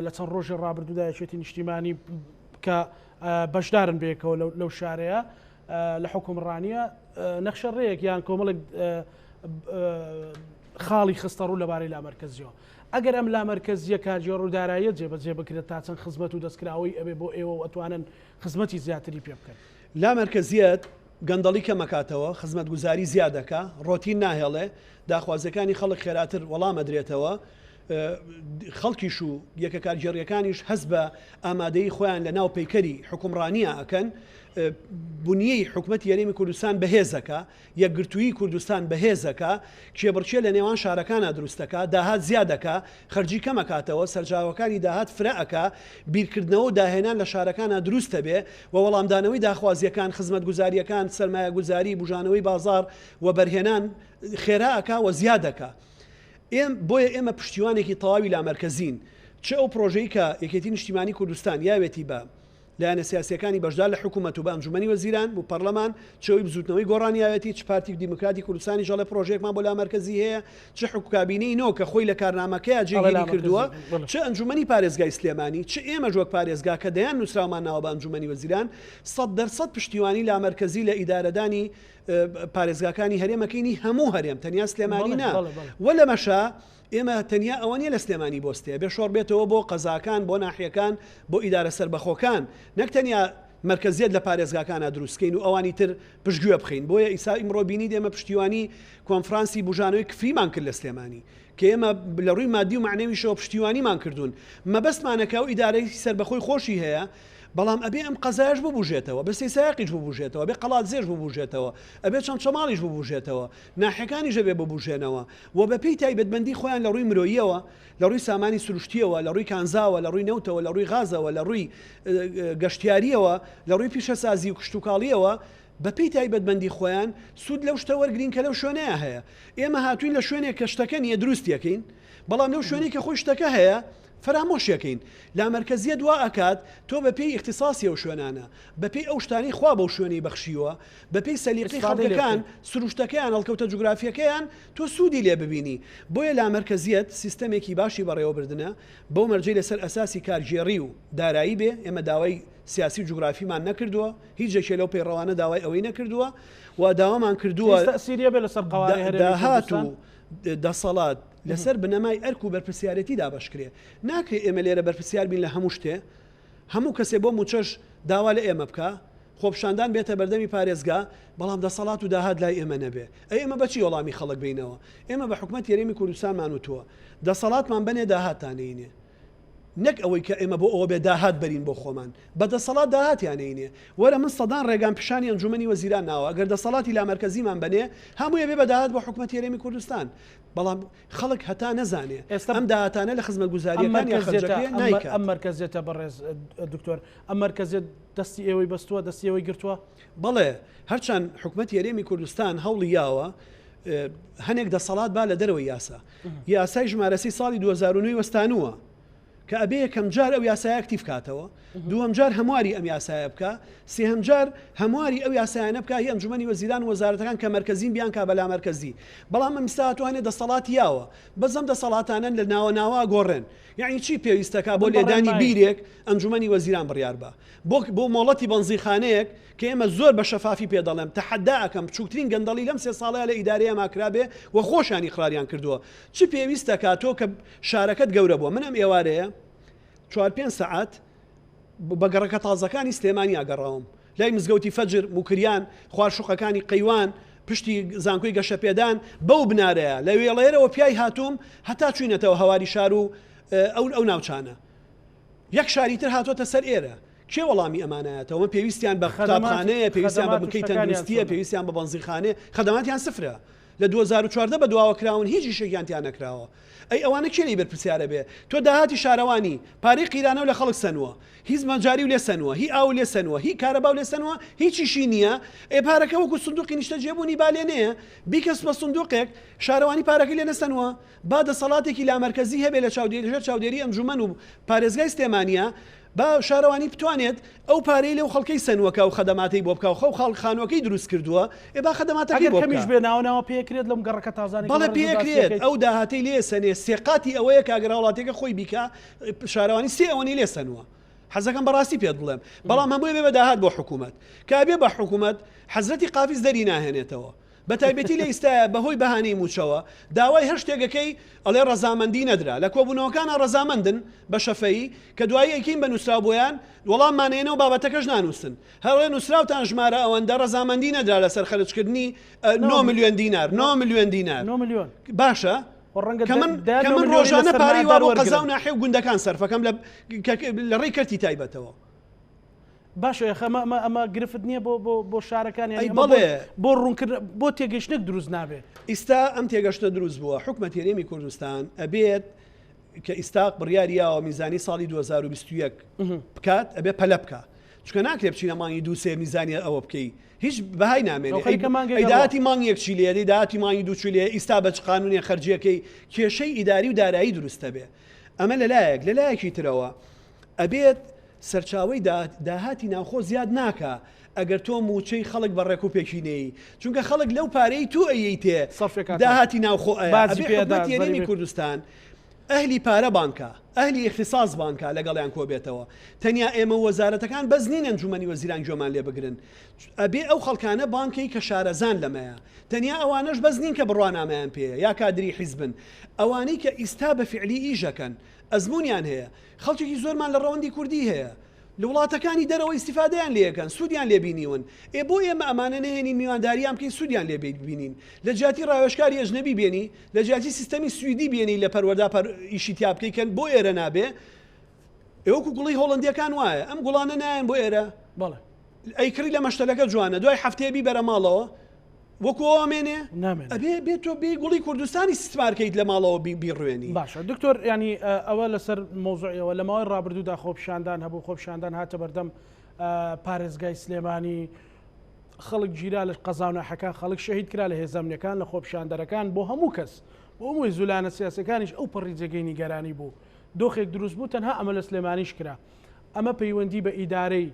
[SPEAKER 1] لە چەند ڕۆژی ڕابردوودا یەکێتی نیشتیمانی کە بەشدارن بەیەکەوە لەو شارەیە لە حکومڕانیە نەخشە ڕێیەک یان کۆمەڵێک خاڵی خستە ڕوو لەبارەی لامەرکەزیەوە ئەگەر ئەم لامەرکەزیە کارگێڕ و داراییە جێبەجێ بکرێت تا چەند خزمەت و دەستکراوەی ئەبێ بۆ ئێوە و ئەتوانن خزمەتی زیاتری پێ بکەن؟
[SPEAKER 2] لامەرکەزیەت گەندەڵی کەمەکاتەوە، خزمەتگوزاری زیادەکا، ڕۆتین ناهێڵێ، داخوازیەکانی خەڵک خێراتر وەڵام ئەدرێتەوە، خەڵکیش و یەکە کارگێڕیەکانیش هەست بە ئامادەیی خۆیان لە ناو پەیکەری حوکمڕانیا ئەکەن، بنیەی حکومەتی هەرێمی کوردستان بەهێزەکا، یەکگرتوویی کوردستان بەهێزەکا، کێبڕکێ لە نێوان شارەکانا دروستەکا، داهات زیادەکا، خەرجی کەمەکاتەوە، سەرچاوەکانی داهات فرە ئەکا، بیرکردنەوە و داهێنان لە شارەکانا دروستەبێ و وەڵامدانەوەی داخوازییەکان، خزمەتگوزارییەکان، سەرمایەگوزاری، بوژانەوەی بازاڕ، وەبەرهێنان خێرا ئەکا و زیادەکا. ئێم بۆیە ئێمە پشتیوانێکی تەواوی لامەرکەزین، چ ئەو پرۆژەی کە یەکێتی نیشتیمانی کوردستان یاوێتی بە لایەنە سیاسییەکانی بەشدار لە حکوومەت و بە ئەنجوومەنی وەزیران و پەرلەمان، چ ئەوی بزووتنەوەی گۆڕان یاوێتی، چ پارتی دیموکراتی کوردستانیش ئەڵێ پرۆژەیەکمان بۆ لامەرکەزی هەیە، چ حکوکابینەی نۆ کە خۆی لە کارنامەکەیا جێگیری کردووە، چ ئەنجوومەنی پارێزگای سلێمانی، چ ئێمەش وەک پارێزگا کە دەیان نووسراومان ناوە بە ئەنجوومەنی وەزیران، 100% پشتیوانی لامەرکەزی لە ئیدارەدانی پارێزگاکانی هەرێمەکەینی هەموو هەرێم تەنیا سلێمانی نا و لەمەشا ئێمە تەنیا ئەوە نیە لە سلێمانی بۆستێ بێ شۆڕ بێتەوە بۆ قەزاکان بۆ ناحیەکان بۆ ئیدارە سەربەخۆکان نەک تەنیا مەرکەزیەت لە پارێزگاکانا دروستکەین و ئەوانی تر پشتگوێ بخەین بۆیە ئیسا ئیمڕۆ بینیت ئێمە پشتیوانی کۆنفرانسی بوژانەوەی کفریمان کرد لە سلێمانی کە ئێمە لە ڕووی مادی و مەعنەویشەوە پشتیوانیمان کردوون مەبەستمانە کە ئەو ئیدارەی سەربەخۆی خۆشی هەیە بەڵام ئەبێ ئەم قەزایەش ببوژێتەوە، ئەبێ سەیسایەقیش ببوژێتەوە، ئەبێ قەڵادزێش ببوژێتەوە، ئەبێ چەمچەماڵیش ببوژێتەوە، ناحیەکانیش ئەبێ ببوژێنەوە و بەپێی تایبەتمەندی خۆیان لە ڕووی مرۆییەوە، لە ڕووی سامانی سروشتییەوە، لە ڕووی کانزاوە، لە ڕووی نەوتەوە، لە ڕووی غازەوە، لە ڕووی گەشتیارییەوە، لە ڕووی پیشەسازی و کشتوکاڵییەوە، بەپێی تایبەتمەندی خۆیان سوود لەو شتە وەرگرین کە لەو شوێنەیا هەیە. ئێمە هاتووین لە شوێنێک کە شتەکە نییە دروستی ئەکەین، بەڵام لەو شوێنەی کە خۆی شتەکە هەیە، فەرامۆشیەکەین. لامەرکەزیەت وا ئەکات تۆ بە پێی ئیختیساسی ئەو شوێنانە، بە پێی ئەو شتانەی خوا بەو شوێنەی بەخشیوە، بە پێی سەلیقەی خەڵکەکان، سروشتەکەیان، هەڵکەوتە جوگرافیەکەیان، تۆ سوودی لێ ببینی. بۆیە لامەرکەزیەت سیستەمێکی باشی بەڕێوەبردنە، بەو مەرجەی لەسەر ئەساسی کارگێڕی و دارایی بێ، ئێمە داوای سیاسی و جوگرافیمان نەکردووە، هیچ یەکێ لەو پەیڕەوانە داوای ئەوەی نەکردووە و داوامان کردووە
[SPEAKER 1] داهات
[SPEAKER 2] و دەسەڵات لەسەر بنەمای ئەرک و بەرپرسیارێتی دابەشکرێ. ناکرێ ئێمە لێرە بەرپرسیار بین لە هەموو شتێ، هەموو کەسێ بۆ مووچەش داوا لە ئێمە بکا، خۆپیشاندان بێتە بەردەمی پارێزگا، بەڵام دەسەڵات و داهات لای ئێمە نەبێ. ئەی ئێمە بە چی وەڵامی خەڵک بەینەوە؟ ئێمە بە حکومەتی هەرێمی کوردستانمان وتووە، دەسەڵاتمان بەنێ داهاتتان نەینێ. نەک ئەوەی کە ئێمە بۆ ئەوە بێ داهات بەرین بۆ خۆمان، بە دەسەڵات داهاتیان نەینێ. وەرە من سەدان ڕێگام پیشانی ئەنجومەنی وەزیران ناوە، ئەگەر دەسەڵاتی لامەرکەزیمان بەنێ، هەمووی ئەبێ بە داهات بۆ حکومەتی هەرێمی کوردستان. بەڵام خەڵک هەتا نەزانێ
[SPEAKER 1] ئێستا
[SPEAKER 2] ئەم داهاتانە لە
[SPEAKER 1] ئەم
[SPEAKER 2] خزمەتگوزارییەکانیا خەرج
[SPEAKER 1] مەرکەزیەتە
[SPEAKER 2] ئەکرێ
[SPEAKER 1] ئەم
[SPEAKER 2] نایکات.
[SPEAKER 1] ئەم مەرکەزیەتە بەڕێز دکتۆر ئەم مەرکەزیەت دەستی ئێوەی بەستووە دەستی ئێوەی گرتووە؟
[SPEAKER 2] بەڵێ هەرچەند حکومەتی هەرێمی کوردستان هەوڵی یاوە هەنێک دەسەڵات با لە دەرەوەی یاسا یاسای ژمارە سێی ساڵی 2009 وەستانووە کە ئەبێ یەکەم جار ئەو یاسایە ئەکتیڤ کاتەوە، دووەم جار هەمواری ئەم یاسایە بکا، سێهەم جار هەمواری ئەو یاسایانە بکا هی ئەنجومەنی وەزیران و وەزارەتەکان کە مەرکەزین بیانکا بە لامەرکەزی. بەڵام ئەم ئیستا ئەتوانێ دەسەڵاتی یاوە، بەس ئەم دەسەڵاتانە لە ناوە ناوە ئەگۆڕێن. یەعنی چی پێویستەکا بۆ
[SPEAKER 1] من بە
[SPEAKER 2] لێدانی
[SPEAKER 1] ڕێنمایی.
[SPEAKER 2] بیرێک ئەنجومەنی وەزیران بڕیار با؟ بۆ بۆ مۆڵەتی بەنزینخانەیەک کە ئێمە زۆر بە شەفافی پێ دەڵێم تەحەدا ئەکەم بچوکترین گەندەڵی لەم سێ ساڵەیا لە ئیدارەی ئێمە کرابێ و خۆشیان ئیقراریان کردووە چ پێویستەکا تۆ کە شارەکەت گەورە بووە من ئەم ئێوارەیە چوار پێنج سەعات بە گەڕەکە تازەکانی سلێمانیا گەڕاوم لای مزگەوتی فەجر موکریان خوار شوقەکانی قەیوان پشتی زانکۆی گەشەپێدان بەو بنارەیە لە وێڵێرەوە پیای هاتووم هەتا چوینەتەوە هەواری شار و ئەو ئەو ناوچانە یەک شاری تر هاتۆتە سەر ئێرە کێ وەڵامی ئەمانایەتەوە من پێویستیان بە قوتابخانەیە پێویستیان بە بنکەی تەندروستیە پێویستیان بە بەنزینخانەیە خەدەماتیان سفرە. لە 2014 بە دواوە کراون هیچ ئیشێکیان تیا نەکراوە. ئەی ئەوانە کێ لێی بەرپرسیارە بێ؟ تۆ داهاتی شارەوانی، پارەی قیرانەو لە خەڵک سەنووە، هیچ مەجاریو لێ سەنووە، هی ئاوو لێ سەنووە، هی کارەباو لێ سەنووە، هیچیشی نییە، ئێ پارەکە وەکو سندوقی نیشتەجێبوونی با لێ نەیە، بیکە بە سندوقێک، شارەوانی پارەکەی لێ نەسەنووە، با دەسەڵاتێکی لامەرکەزی هەبێ لە چاودێری لەژێر چاودێری ئەنجومەن و پارێزگای سلێمانیە، با شارەوانی بتوانێت ئەو پارەی لەو خەڵکەی سەنووە کە ئەو خەدەماتەی بۆ بکا و خەو خاڵ خانووەکەی دروست کردووە، ئێ با خەدەماتەکەی
[SPEAKER 1] ئەگەر
[SPEAKER 2] بۆ
[SPEAKER 1] کەمیش
[SPEAKER 2] بکا.
[SPEAKER 1] بێ ناوە ناوە پێکرێت لەم گەڕەکە تازانەی کە
[SPEAKER 2] بەڵێ
[SPEAKER 1] بەڕێزت باسی
[SPEAKER 2] پێکرێت،
[SPEAKER 1] ئەکەیت؟
[SPEAKER 2] ئەو داهاتەی لێ سەنێ سێقاتی ئەوەیە کە ئەگەر هاوڵاتیەکە خۆی بیکا شارەوانی سێ ئەوەنەی لێ سەنووە. حەزەکەم بەڕاستی پێت بڵێم. بەڵام هەمووی ئەبێ بە داهات بۆ حکوومەت. کە ئەبێ بە حکوومەت حەزرەتی قافیز دەری ناهێنێتەوە. بە تایبەتی لە ئیستایا بە هۆی بەهانەی مووچەوە داوای هەر شتێک ئەکەی ئەڵێ ڕەزامەندی نەدرا. لە کۆبوونەوەکانا ڕەزامەندن بە شەفەیی، کە دوایی ئەیکەین بە نووسراو بۆیان، وەڵاممان ئەیەنەوە بابەتەکەش نانووسن. هەر ئەڵێ نووسراوتان ژمارە ئەوەندە ڕەزامەندی نەدرا لەسەر خەرجکردنی نۆ ملیۆن دینار، نۆ ملیۆن دینار.
[SPEAKER 1] نۆ ملیۆن.
[SPEAKER 2] باشە
[SPEAKER 1] خۆ ڕەنگە
[SPEAKER 2] کە من
[SPEAKER 1] دەیان
[SPEAKER 2] کە
[SPEAKER 1] نۆ
[SPEAKER 2] من
[SPEAKER 1] ملیۆنی
[SPEAKER 2] ڕۆژانە
[SPEAKER 1] لە
[SPEAKER 2] پارەی وا
[SPEAKER 1] سەرمایەدار
[SPEAKER 2] بۆ قەزا
[SPEAKER 1] وەرگرن.
[SPEAKER 2] و ناحیە و گوندەکان سەرفەکەم لە کە لە ڕێی کەرتی تایبەتەوە.
[SPEAKER 1] باشە ئێخ ئەمە ئەمە ئەمە گرفت نییە بۆ بۆ بۆ شارەکان یانی
[SPEAKER 2] ئەی
[SPEAKER 1] ئەمە بۆ
[SPEAKER 2] بەڵێ.
[SPEAKER 1] بۆ ڕوونکردن بۆ تێگەیشتنێک دروست نابێ.
[SPEAKER 2] ئیستا ئەم تێگەشتنە دروست بووە حکومەتی هەرێمی کوردستان ئەبێت کە ئیستاق بڕیاری یاوە میزانی ساڵی 2021 بکات ئەبێ پەلە بکا چونکە ناکرێ بچینە مانگی دوو سێ میزانیە ئەوە بکەی هیچ بەهای نامێنێ
[SPEAKER 1] ئەو خەریکە مانگێک
[SPEAKER 2] ئەی
[SPEAKER 1] ئەڕوا.
[SPEAKER 2] داهاتی مانگ یەک چی لێ دەی داهاتی مانگی دوو چی لێ ئیستا بە چ قانونێ خەرجیەکەی کێشەی ئیداری و دارایی دروستە بێ ئەمە لەلایەک لەلایەکی ترەوە ئەبێت سەرچاوەی داهاتی ناوخۆ زیاد ناکا ئەگەر تۆ مووچەی خەڵک بە ڕێکوپێکی نەیی چونکە خەڵک لەو پارەی تۆ ئەیەیتێ داهاتی ناوخۆ ئەیا ئەبێ حکومەتی هەرێمی کوردستان ئەهلی پارە بانکا ئەهلی ئیختیساس بانکا لەگەڵیان کۆبێتەوە تەنیا ئێمە و وەزارەتەکان بەس نین ئەنجومەنی وەزیران گوێمان لێ بگرن ئەبێ ئەو خەڵکانە بانکەی کە شارەزان لەمەیە تەنیا ئەوانەش بەس نین کە بڕوانامەیان پێیە یا کادری حیزبن ئەوانەی کە ئیستا بە فیعلی ئیشەکەن ئەزمونیان هەیە خەڵکێکی زۆرمان لە ڕەوەندی کوردی هەیە لە وڵاتەکانی دەرەوە ئیستیفادەیان لێ ئەکەن سوودیان لێ بینیون ئێ بۆ ئێمە ئەمانە نەهێنین میوانداریان بکەین سوودیان لێ بینین لە جیاتی ڕاوێژکاری ئەجنەبی بێنی لە جیاتی سیستەمی سویدی بێنی لە پەروەردە پەر ئیشی تیا بکەی کە بۆ ئێرە نابێ ئێ وەکو گوڵی هۆڵەندیەکان وایە ئەم گوڵانە نایەن بۆ ئێرە
[SPEAKER 1] بەڵێ
[SPEAKER 2] ئەیکڕی لە مەشتەلەکە جوانە دوای هەفتەیە بیبەرە ماڵەوە وەکو ئەوە مێنێ؟
[SPEAKER 1] نامێنێ.
[SPEAKER 2] ئەبێ بێ تۆ بێی گوڵی کوردستانی ئیستیسمار کەیت لە ماڵەوە بیڕوێنی.
[SPEAKER 1] باشە دکتۆر یانی ئەوە لەسەر مەوزوعی ئەوە لە ماوەی ڕابردوودا خۆپیشاندان هەبوو خۆپیشاندان هاتە بەردەم پارێزگای سلێمانی خەڵک گیرا لە قەزا و ناحەکان خەڵک شەهید کرا لە هێزە ئەمنیەکان لە خۆپیشاندەرەکان بۆ هەموو کەس بۆ هەموو هێز و لایەنە سیاسیەکانیش ئەو پەڕی جێگەی نیگەرانی بوو دۆخێک دروست بوو تەنها ئەمە لە سلێمانیش کرا ئەمە پەیوەندی بە ئیدارەی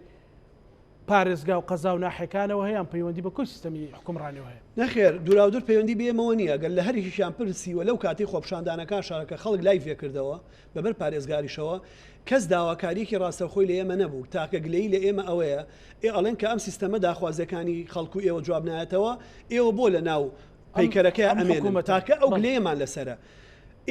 [SPEAKER 1] پارێزگا و قەزا و ناحیەکانەوە هەیە یان پەیوەندی بە کۆی سیستەمی حوکمڕانیەوە هەیە؟
[SPEAKER 2] نەخێر، دوراودور پەیوەندی بە ئێمەوە نییە، گەر لە هەر یەکێکیان پرسی و لەو کاتەی خۆپیشاندانەکان شارەکە خەڵک لایڤێ کردەوە بە بەر پارێزگاریشەوە کەس داواکارییەکی ڕاستەوخۆی لە ئێمە نەبوو، تاکە گلەیی لە ئێمە ئەوەیە ئێ ئەڵێن کە ئەم سیستەمە داخوازیەکانی خەڵک و ئێوە جواب نایەتەوە ئێوە بۆ لە ناو پەیکەرەکەیا ئەمێنن، تاکە ئەو گلەیەمان لەسەرە.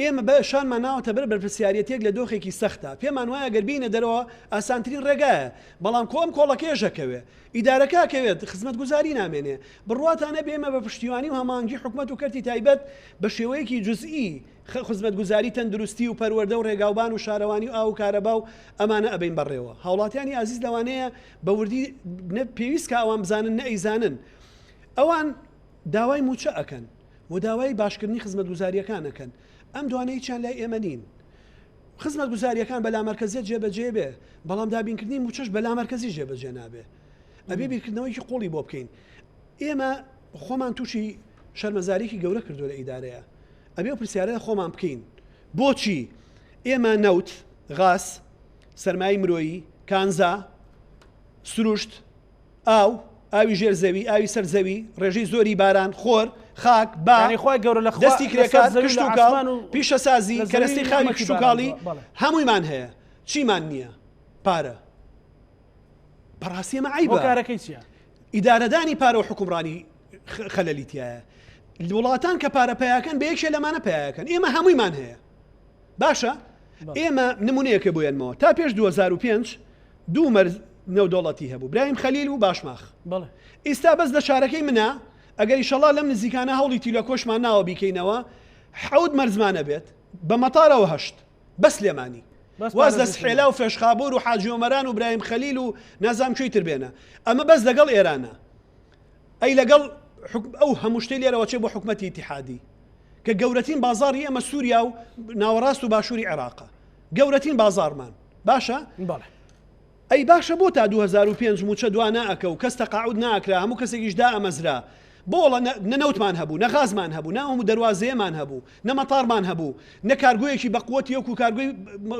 [SPEAKER 2] ئێمە بە شانمان ناوەتە بەر بەرپرسیاریەتیەک لە دۆخێکی سەختا، پێمان وایە گەر بێینە دەرەوە ئاسانترین ڕێگایە، بەڵام کۆ ئەم کۆڵەکەیەش ئەکەوێ، ئیدارەکە ئەکەوێت، خزمەتگوزاری نامێنێ، بڕواتان هەبێ ئێمە بە پشتیوانی و هەماهەنگی حکومەت و کەرتی تایبەت بە شێوەیەکی جوزئی خزمەتگوزاری تەندروستی و پەروەردە و ڕێگاوبان و شارەوانی و ئاو و کارەبا و ئەمانە ئەبەین بەڕێوە. هاوڵاتیانی ئازیز لەوانەیە بە وردی نە پێویست کا ئەوان بزانن نە ئەیزانن ئەوان داوای مووچە ئەکەن و داوای باشکردنی خزمەتگوزارییەکان ئەکەن، ئەم دوانە هیچیان لای ئێمە نین. خزمەتگوزارییەکان بە لامەرکەزیەت جێبەجێ بێ، بەڵام دابینکردنی مووچەش بە لامەرکەزی جێبەجێ نابێ. ئەبێ بیرکردنەوەیەکی قوڵی بۆ بکەین. ئێمە خۆمان تووشی شەرمەزارییەکی گەورە کردووە لە ئیدارەیە. ئەبێ ئەو پرسیارە لە خۆمان بکەین. بۆچی ئێمە نەوت، غاز، سەرمایەی مرۆیی، کانزا، سروشت، ئاو، ئاوی ژێر زەوی، ئاوی سەر زەوی، ڕێژەی زۆری باران، خۆر، خاک، با،
[SPEAKER 1] یانی خوای گەورە لە خوا
[SPEAKER 2] دەستی
[SPEAKER 1] لەسەر
[SPEAKER 2] کرێکار،
[SPEAKER 1] زەوی لە
[SPEAKER 2] کشتوکاڵ،
[SPEAKER 1] ئاسمان و
[SPEAKER 2] پیشەسازی،
[SPEAKER 1] لە زەوی
[SPEAKER 2] کەرەستەی خاوی
[SPEAKER 1] نیعمەتی
[SPEAKER 2] کشتوکاڵی،
[SPEAKER 1] باراندووە. بەڵێ.
[SPEAKER 2] هەموویمان هەیە. چیمان نییە؟ پارە. بەڕاستی ئەمە عەیبە.
[SPEAKER 1] هۆکارەکەی چییە؟
[SPEAKER 2] ئیدارەدانی پارە و حوکمڕانی خەلەلی تیایە. وڵاتان کە پارە پەیاکەن بە یەکێ لەمانە پەیاکەن. ئێمە هەموویمان هەیە. باشە ئێمە نمونەیەکە بۆ یەنمەوە تا پێش 2005 دوو مەرز نێودەوڵەتی هەبوو برایم خەلیل و باشماخ ئیستا بەس لە شارەکەی منە ئەگەر ئیشەڵا لەم نزیکانە هەوڵی تیلەکۆشمان ناوە بیکەینەوە حەوت مەرزمانە بێت بە مەتارەوە هەشت بەس سلێمانی واز لە سحێلا و فێشخابور و حاجی ئۆمەران و برایم خەلیل و نازام کوێی تر بێنە ئەمە بەس لەگەڵ ئێرانە ئەی لەگەڵ. ئەو هەموو شتەی لێرەوە چێ بۆ حکومەتی ئیتیحادی کە گەورەترین بازاڕی ئێمە سووریا و ناوەڕاست و باشووری عێراقە گەورەترین بازاڕمان باشە
[SPEAKER 1] بەڵێ.
[SPEAKER 2] ئەی باشە بۆ تا 2005 مووچە دوا نائەکە و کەس تەقاعود ناکرا هەموو کەسێکیش دائەمەزرا بۆ وەڵا نە نەوتمان هەبوو نە غازمان هەبوو نە ئەو هەموو دەروازەیەمان هەبوو نە مەتارمان هەبوو نە کارگۆیەکی بەقوەتی وەکو کارگۆی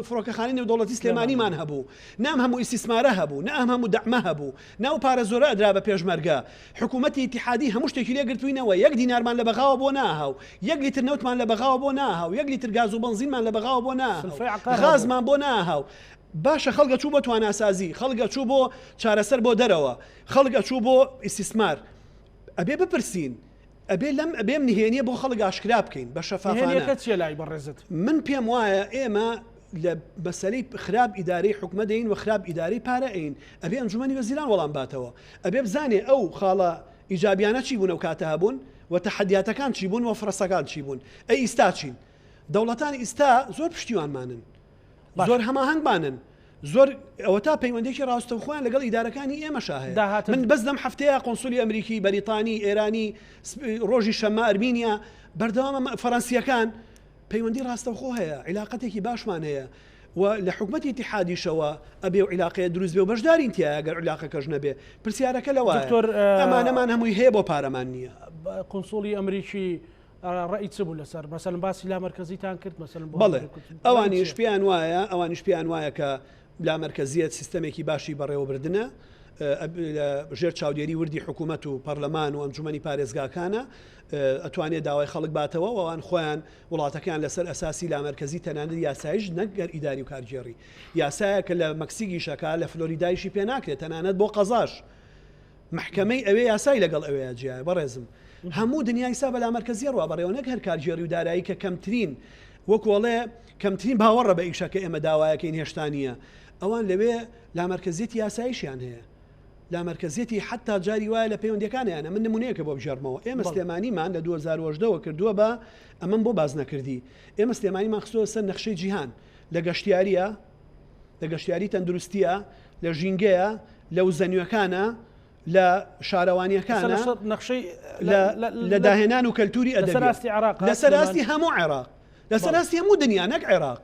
[SPEAKER 2] فڕۆکەخانەی نێودەوڵەتی سلێمانیمان هەبوو نە ئەم هەموو ئیستیسمارە هەبوو نە ئەم هەموو دەعمە هەبوو نە ئەو پارە زۆرە ئەدرا بە پێشمەرگە حکوومەتی ئیتیحادی هەموو شتێکی لێ گرتووینەوە یەک دینارمان لە بەغاوە بۆ ناها و یەک لیتر نەوتمان لە بەغاوە بۆ ناها و یەک لیتر گاز و بەنزینمان لە بەغاوە بۆ ناها و
[SPEAKER 1] سلفەی عەقار هەبوو.
[SPEAKER 2] غازمان بۆ ناها و باشە خەڵک ئەچوو بۆ تواناسازی خەڵک ئەچوو بۆ چارەسەر بۆ دەرەوە خەڵک ئەچوو بۆ ئیستیسمار ئەبێ بپرسین ئەبێ لەم ئەبێ ئەم نهێنیە بۆ خەڵک ئاشکرا بکەین بە شەفافانە.
[SPEAKER 1] نهێنیەکە چیە لای بەڕێزت؟
[SPEAKER 2] من پێم وایە ئێمە لە مەسەلەی خراپ ئیدارەی حکومەت دەین و خراپ ئیدارەی پارە ئەین ئەبێ ئەنجومەنی وەزیران وەڵام باتەوە ئەبێ بزانێ ئەو خاڵە ئیجابیانە چی بوون ئەو کاتە هەبوون و تەحەدیاتەکان چی بوون و فرەسەکان چی بوون ئەی ئیستا چین دەوڵەتان ئیستا زۆر پشتیوانمانن زۆر هەماهەنگمانن زۆر ئەوەتا پەیوەندێکی ڕاستەوخۆیان لەگەڵ ئیدارەکانی ئێمەشا هەیە من بەس لەم هەفتەیە قۆنسولی ئەمریکی بەریتانی ئێرانی ڕۆژی شەممە ئەرمینیا بەردەوامە فەرەنسیەکان پەیوەندی ڕاستەوخۆ هەیە عیلاقەتێکی باشمان هەیە و لە حکومەتی ئیتیحادیشەوە ئەبێ و عیلاقەیە دروست بێ و بەشدارین تیایا گەر عیلاقەکەش نەبێ پرسیارەکە لەوایە
[SPEAKER 1] دکتۆر
[SPEAKER 2] ئەمانەمان هەمووی هەیە بۆ پارەمان نییە.
[SPEAKER 1] قونسوڵی ئەمریکی ڕەئی چ بوو لەسەر مەسەلەن باسی لامەرکەزیتان کرد مەسەلەن بۆ
[SPEAKER 2] بەڵێ ئەوانیش پێیان وایە ئەوانیش پێیان وایە کە لامەرکەزیەت سیستەمێکی باشی بەڕێوەبردنە لە ژێر چاودێری وردی حکوومەت و پەرلەمان و ئەنجومەنی پارێزگاکانە ئەتوانێت داوای خەڵک باتەوە ئەوان خۆیان وڵاتەکەیان لەسەر ئەساسی لامەرکەزی تەنانەت یاسایش نەک گەر ئیداری و کارگێڕی یاسایە کە لە مەکسیگیشەکە لە فلۆریدایشی پێ ناکرێت تەنانەت بۆ قەزاش مەحکەمەی ئەوێ یاسای لەگەڵ ئەوێیا جیایە بەڕێزم هەموو دنیا ئیستا بە لامەرکەزیە ڕوا بەڕێوە نەک هەر کارگێڕی و دارایی کە کەمترین وەکو ئەڵێ کەمترین باوەڕە بە ئیشە کە ئێمە داوایەکەین هێشتا نییە ئەوان لەوێ لامەرکەزیەتی یاساییشیان هەیە لامەرکەزیەتی حتا جاری وایە لە پەیوەندیەکانیانە من نمونەیەکە بۆ بگێڕمەوە ئێمە سلێمانیمان لە 2010 ەوە کردووە بە ئەمەم بۆ باس نەکردی ئێمە سلێمانیمان خستووە سەر نەخشەی جیهان لە گەشتیاریە لە گەشتیاری تەندروستیە، لە ژینگەیە، لە وزە نوێکانە، لە شارەوانیەکانە، لە داهێنان و کەلتوری ئەدەبیە، لەسەر ئاستی هەموو عێراق، لەسەر ئاستی هەموو دنیا نەک عێراق.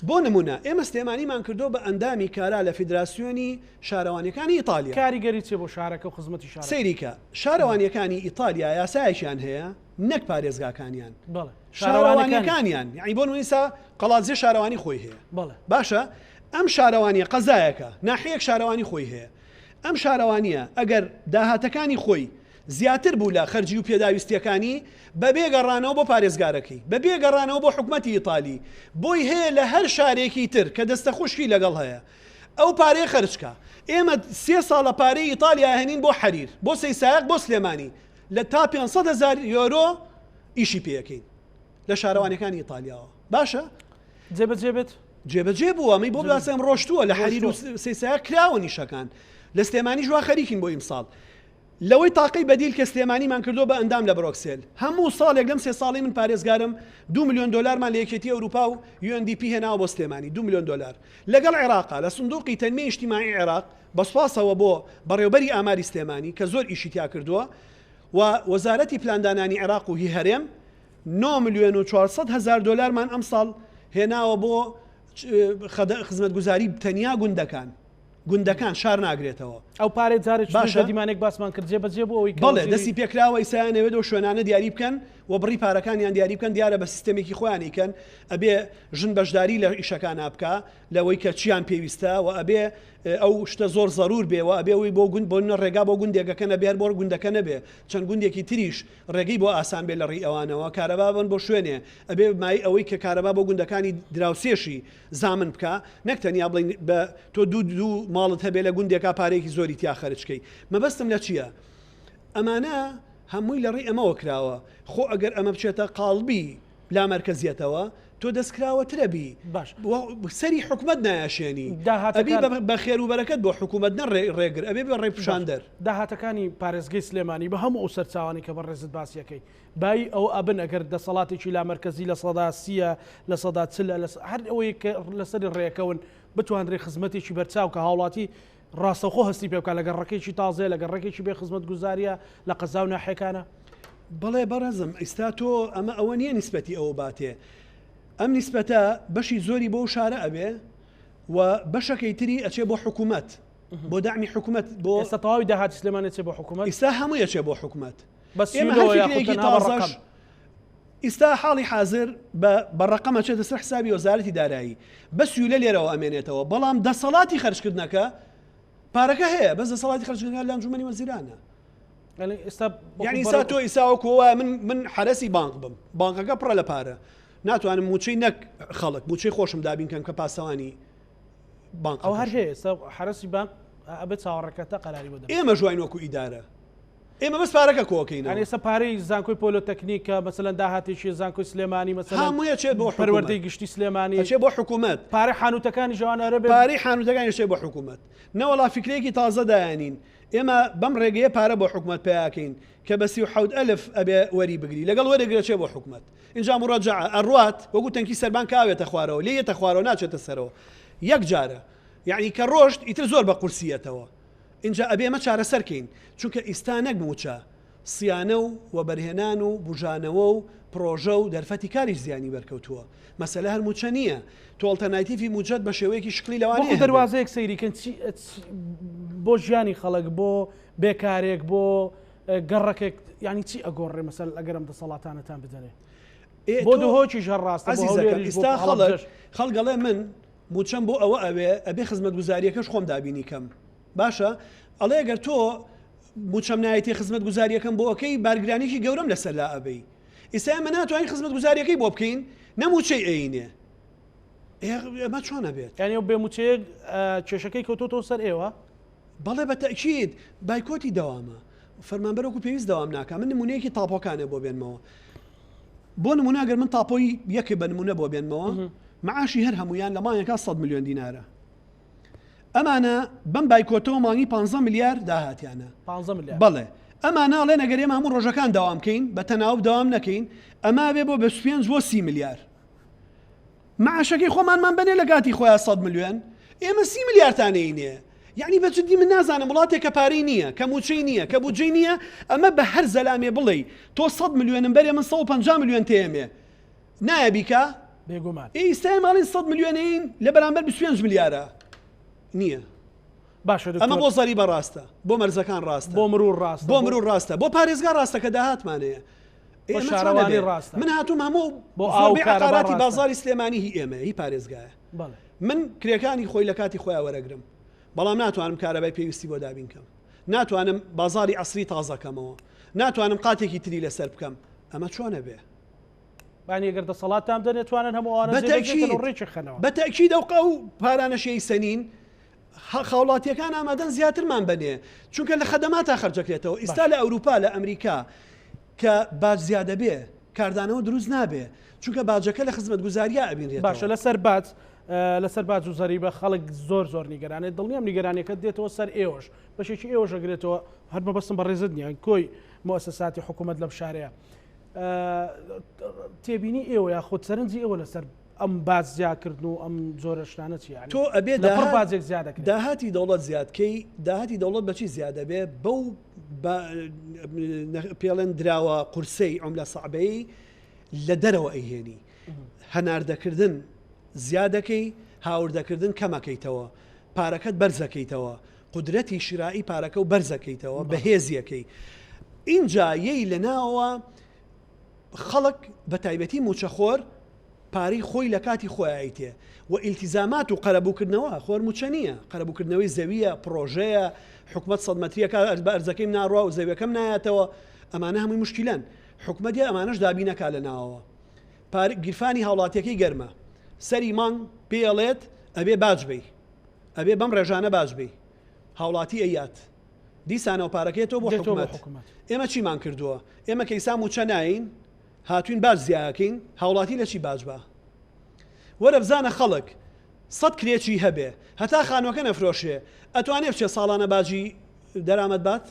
[SPEAKER 2] بۆ نمونە ئێمە سلێمانیمان کردووە بە ئەندامی کارا لە فیدراسیۆنی شارەوانیەکانی ئیتالیا.
[SPEAKER 1] کاریگەری چیە بۆ شارەکە و خزمەتی شارەکە؟
[SPEAKER 2] سەیریکە، شارەوانیەکانی ئیتالیا یاسایەکیان هەیە نەک پارێزگاکانیان، شارەوانیەکانیان یانی بۆ نمونە ئیستا قەڵادزێ شارەوانی خۆی هەیە باشە ئەم شارەوانیە قەزایەکە ناحەیەک شارەوانی خۆی هەیە ئەم شارەوانیە ئەگەر داهاتەکانی خۆی زیاتر بوو لە خەرجی و پێداویستیەکانی بەبێ گەڕانەوە بۆ پارێزگارەکەی بەبێ گەڕانەوە بۆ حکومەتی ئیتالی بۆی هەیە لە هەر شارێکی تر کە دەستە خوشکی لەگەڵ هەیە ئەو پارەیە خەرجکا ئێمە سێ ساڵە پارەی ئیتالیا هێنین بۆ حەریر بۆ سەیسایەق بۆ سلێمانی لە تا 500 هزار یۆرۆ ئیشی پێ ئەکەین لە شارەوانیەکانی ئیتالیاوە باشە
[SPEAKER 1] جێبەجێ بێت؟
[SPEAKER 2] جێبەجێ بووە ئەمەی بۆ بلاسێم ڕۆشتووە لە حەریر و سەیسایە کراوە نیشەکان لە سلێمانیش وا خەریکین بۆ ئیمساڵ لەوەی تاقەی بەدیل کە سلێمانیمان کردووە بە ئەندام لە برۆکسێل هەموو ساڵێک لەم سێ ساڵی من پارێزگارم دو ملیۆن دۆلارمان لە یەکێتی ئەوروپا و UNDP هێناوە بۆ سلێمانی دو ملیۆن دۆلار لەگەڵ عێراقا لە سندوقی تەنمیە ئیجتیماعی عێراق بە سوپاسەوە بۆ بەڕێوبەری ئاماری سلێمانی کە زۆر ئیشی تیا کردووە و وەزارەتی پلاندانانی عێراق و هی هەرێم 9,400,000 دۆلارمان ئەمساڵ هێناوە بۆ خزمەتگوزاری تەنیا گوندەکان گوندەکان شار ناگرێتەوە.
[SPEAKER 1] ئەو پارەی جارێکی تریش لە دیمانەیەک باسمان کرد جێبەجێ بوو ئەوەی کە
[SPEAKER 2] بەڵێ دەستی پێکراوە ئیستا ئەیانەوێت ئەو شوێنانە دیاری بکەن و بڕی پارەکانیان دیاری بکەن دیارە بە سیستەمێکی خۆیان ئەیکەن ئەبێ ژن بەشداری لە ئیشەکانا بکا لەوەی کە چیان پێویستە و ئەبێ ئەو شتە زۆر زەرور بێ و ئەبێ ئەوەی بۆ گوند بۆ نە ڕێگا بۆ گوندێکەکە نەبێ هەر بۆ گوندەکە نەبێ چەند گوندێکی تریش ڕێگەی بۆ ئاسان بێ لە ڕێی ئەوانەوە کارەبا بن بۆ شوێنێ ئەبێ مای ئەوەی کە کارەبا بۆ گوندەکانی دراوسێشی زامن بکا نەک تەنیا بڵێین بە تۆ دوو دوو ماڵت هەبێ لە گوندێکا پارەیەکی زۆری تیا خەرج کەی مەبەستم لە چییە ئەمانە هەمووی لە ڕێی ئەمەوە کراوە خۆ ئەگەر ئەمە بچێتە قاڵبی لامەرکەزیەتەوە تۆ دەستکراوەترە بی
[SPEAKER 1] باش
[SPEAKER 2] سەری حکومەت نایەشێنی ئەبی بە خێر و بەرەکەت بۆ حکومەت نە ڕێگر ئەبێ بە ڕێپیشاندەر.
[SPEAKER 1] داهاتەکانی پارێزگەی سلێمانی بە هەموو ئەو سەرچاوانەی کە بەڕێزت باسی ئەکەی بایی ئەوە ئەبن ئەگەر دەسەڵاتێکی لامەرکەزی 30% ە 40% ە هەر ئەوەی کە لەسەری ڕێکەون بتواندرێ خزمەتێکی بەرچاو کە هاوڵاتی. ڕاستەوخۆ هەستی پێ بکات لە گەڕەکێکی تازەیە لە گەڕەکێکی بێ خزمەتگوزارییە لە قەزا و ناحیەکانە؟
[SPEAKER 2] بەڵێ بەڕێزم ئیستا تۆ ئەمە ئەوە نییە نیسبەتی ئەوە باتێ ئەم نیسبەتە بەشی زۆری بۆ شارە ئەبێ و بەشەکەی تری ئەچێ بۆ حکوومەت بۆ دەعمی حکوومەت
[SPEAKER 1] بۆ ئێستا تەواوی داهاتی سلێمانی ئەچێ بۆ حکوومەت
[SPEAKER 2] ئیستا هەمووی ئەچێ بۆ حکوومەت
[SPEAKER 1] بەس
[SPEAKER 2] ئێمە هەر فکرێکی تازەش ئیستا حاڵی حازر بە بە ڕەقەم ئەچێتە سەر حسابی وەزارەتی دارایی بە سیولە لێرەوە ئەمێنێتەوە بەڵام دەسەڵاتی خەرجکردنەکە پارەکە هەیە بەس دەسەڵاتی خەرجکردنەکە لە ئەنجومەنی وەزیرانە یعنی ئیستا تۆ ئیسا وەکو وایە من من حەرەسی بانق بم بانقەکە پڕە لە پارە ناتوانم موچەی نەک خەڵک موچەی خۆشم دابین کەم کە پاسەوانی
[SPEAKER 1] بانق ئەو هەر هەیە حەرەسی بانق ئەبێت چاوەڕێکەتە قەراری بۆ
[SPEAKER 2] ئێمە ژواین وەکو ئیدارە ئێمە بەس پارەکە کۆکەینەوە.
[SPEAKER 1] یانی ئێستا پارەی زانکۆی پۆلۆتەکنیک کە مەسەلەن داهاتێکی زانکۆی سلێمانی مەسەلەن
[SPEAKER 2] هەمووی ئەچێت بۆ حکوومەت.
[SPEAKER 1] پەروەردەی گشتی سلێمانی.
[SPEAKER 2] ئەچێ بۆ حکوومەت.
[SPEAKER 1] پارەی حانووتەکانیش ئەوان ئەرە بێ.
[SPEAKER 2] پارەی حانووتەکانیش ئەچێ بۆ حکوومەت. نەوەڵا فیکرەیەکی تازە دایانین. ئێمە بەم ڕێگەیە پارە بۆ حکوومەت پەیاکەین کە بە 37 ئەلف ئەبێ وەری بگری. لەگەڵ وەرەگرە ئەچێ بۆ حکوومەت. ئینجا موڕەجەعە ئەڕوات وەکوو تەنکی سەربان کە ئاوێتە خوارەوە لێی یەتە خوارەوە ناچێتە سەرەوە. یەک جارە. یەعنی کە ڕۆشت ئیتر زۆر بە قورسی یەتەوە. ئینجا ئەبێ ئەمە چارەسەر کەین، چونکە ئیستا نەک مووچە، سیانە و وەبەرهێنان و بوژانەوە و پڕۆژە و دەرفەتی کاریش زیانی بەرکەوتووە. مەسەلە هەر مووچە نییە. تۆ ئەڵتەرنایتیڤی مووچەت بە شێوەیەکی شکڵی لەوانەیە
[SPEAKER 1] وەکو
[SPEAKER 2] هەبێ.
[SPEAKER 1] دەروازەیەک سەیری کەن چی بۆ ژیانی خەڵک، بۆ بێکارێک، بۆ گەڕەکێک یانی چی ئەگۆڕێ مەسەلەن ئەگەر ئەم دەسەڵاتانەتان بدەنێ؟
[SPEAKER 2] ئێ
[SPEAKER 1] بۆ
[SPEAKER 2] تۆ
[SPEAKER 1] دهۆکیش هەر ڕاستە، بۆ
[SPEAKER 2] عەزیزەکەم
[SPEAKER 1] هەولێریش، بۆ
[SPEAKER 2] ئیستا خەڵک
[SPEAKER 1] هەڵەبجەش.
[SPEAKER 2] خەڵک ئەڵێ من مووچەم بۆ ئەوە ئەوێ ئەبێ خزمەتگوزارییەکەش خۆم دابینی کەم. باشە ئەڵێ گەر تۆ موچەم نایەتێ خزمەت گوزاریەکەم بۆ ئەکەی بارگرانیکی گەورەم لەسەر لا ئەبەی ئیستا ئێمە ناتوانین خزمەت گوزاریەکەی بۆ بکەین نە موچەی ئەینێ ئێمە چۆن ئەبێت
[SPEAKER 1] یانی ئەو بێ موچەیە کێشەکەی کەوتۆتەوە سەر ئێوە؟
[SPEAKER 2] بەڵێ بە تەئکید بایکۆتی دەوامە فەرمانبەر وەکو پێویست دەوام ناکا من نمونەیەکی تاپۆکانێ بۆ بێنمەوە بۆ نمونە گەر من تاپۆی یەکێ بە نمونە بۆ بێنمەوە معاشی هەر هەمویان لە مانگێکا 100 ملیۆن دینارە ئەمانە بەم بایکۆتەوە مانگی پانزە ملیار داهاتیانە.
[SPEAKER 1] پانزە ملیار.
[SPEAKER 2] بەڵێ. ئەمانە ئەڵێن ئەگەر ئێمە هەموو ڕۆژەکان دەوام کەین، بە تەناوب دەوام نەکەین، ئەمە ئەبێ بۆ 25 بۆ 30 ملیار. معاشەکەی خۆمانمان بەنێ لە کاتی خۆیا 100 ملیۆن، ئێمە 30 ملیارتان ئەینێ. یەعنی بە جدی من نازانم وڵاتێک کە پارەی نییە، کە مووچەی نییە، کە بودجەی نییە، ئەمە بە هەر زەلامێ بڵێی تۆ 100 ملیۆنم بەرێ من 150 ملیۆن تێیەمێ. نایە بیکا؟
[SPEAKER 1] بێگومان.
[SPEAKER 2] ئێ ئیستا ئێمە ئەڵێین سەد ملیۆنەین لە بەرامبەر 25 ملیارە نییە.
[SPEAKER 1] باشە
[SPEAKER 2] ئەمە
[SPEAKER 1] دکتۆر.
[SPEAKER 2] بۆ زەریبە ڕاستە، بۆ مەرزەکان ڕاستە.
[SPEAKER 1] بۆ مرور ڕاستە.
[SPEAKER 2] بۆ مرور ڕاستە، بۆ پارێزگا ڕاستە کە داهاتمان هەیە. ئێ
[SPEAKER 1] بۆ
[SPEAKER 2] ئەمە چۆن
[SPEAKER 1] شارەوانی
[SPEAKER 2] ئەبێ؟
[SPEAKER 1] ڕاستە.
[SPEAKER 2] من هاتووم هەموو
[SPEAKER 1] بۆ ئاو و
[SPEAKER 2] زۆربەی
[SPEAKER 1] کارەبا
[SPEAKER 2] عەقاراتی
[SPEAKER 1] ڕاستە.
[SPEAKER 2] بازاڕی سلێمانی هی ئێمەیە، هی پارێزگایە.
[SPEAKER 1] بەڵێ.
[SPEAKER 2] من کرێکانی خۆی لە کاتی خۆیا وەرەگرم، بەڵام ناتوانم کارەبای پێویستی بۆ دابین کەم. ناتوانم بازاڕی عەسری تازە کەمەوە. ناتوانم قاتێکی تری لەسەر بکەم. ئەمە چۆن ئەبێ؟
[SPEAKER 1] بانی ئەگەر دەسەڵاتتان بدەنێ توانن هەموو ئەوانە جێبەجێ بکەن و ڕێکی خەنەوە.
[SPEAKER 2] بە تەئکید ئەو ئەو پارانەش یەیسەنین هاوڵاتیەکان ئامادەن زیاترمان بەنێ چونکە لە خەدەماتا خەرجەکرێتەوە ئیستا لە ئەوروپا لە ئەمریکا کە باج زیادە بێ کاردانەوە دروست نابێ چونکە باجەکە لە خزمەتگوزاریا ئەبینرێتەوە.
[SPEAKER 1] باشە لەسەر باج لەسەر باج و زەریبە خەڵک زۆر زۆر نیگەرانێت دڵنیام نیگەرانیەکە دێتەوە سەر ئێوەش بەشێکی ئێوەش ئەگرێتەوە هەر مەبەستم بەڕێزت نییە کۆی موئەسەساتی حکوومەت لەم شارەیە تێبینی ئێوە یاخود سەرنجی ئێوە لەسەر ئەم باج زیاکردن و ئەم جۆرە شتانە چییە؟
[SPEAKER 2] تۆ ئەبێ
[SPEAKER 1] لە پڕ باجێک زیاد دەکرێت.
[SPEAKER 2] داهاتی دەوڵەت زیاد کەی، داهاتی دەوڵەت بە چی زیاد دەبێ؟ بەو پێڵێن دراوە قورسەی عوملە سەعبەی لە دەرەوە ئەیهێنی. هەناردەکردن زیاد دەکەی، هاوردەکردن کەمەکەیتەوە، پارەکەت بەرزەکەیتەوە، قودرەتی شرائی پارەکە و بەرزەکەیتەوە بەهێزیەکەی ئینجا یەی لە ناوەوە خەڵک بە تایبەتی موچەخۆر پارەی خۆی لە کاتی خۆیا ئەیتێ و ئیلتیزامات و قەرەبووکردنەوە خۆر موچە نییە قەرەبووکردنەوەی زەویە پڕۆژەیە حکومەت سەد مەتریەکە بە ئەرزەکەیم ناڕوا و زەویەکەم نایەتەوە ئەمانە هەمووی مشکیلەن حکومەت یە ئەمانەش دابینەکا لە ناوەوە پار گیرفانی هاوڵاتیەکەی گەرمە سەری مانگ پێی ئەڵێت ئەبێ باج بەی ئەبێ بەم ڕێژانە باج بەی هاوڵاتی ئەیات دیسانەوە پارەکەی تۆ بۆ حکومەت ئێمە چیمان کردووە ئێمە کەیسا موچە ناین هاتوین باج زیاکەین هاوڵاتی لە چی باج با وەرە بزانە خەڵک سەد کرێچی هەبێ هەتا خانوەکە نەفرۆشێ ئەتوانێ بچێ ساڵانە باجی دەرامەت بات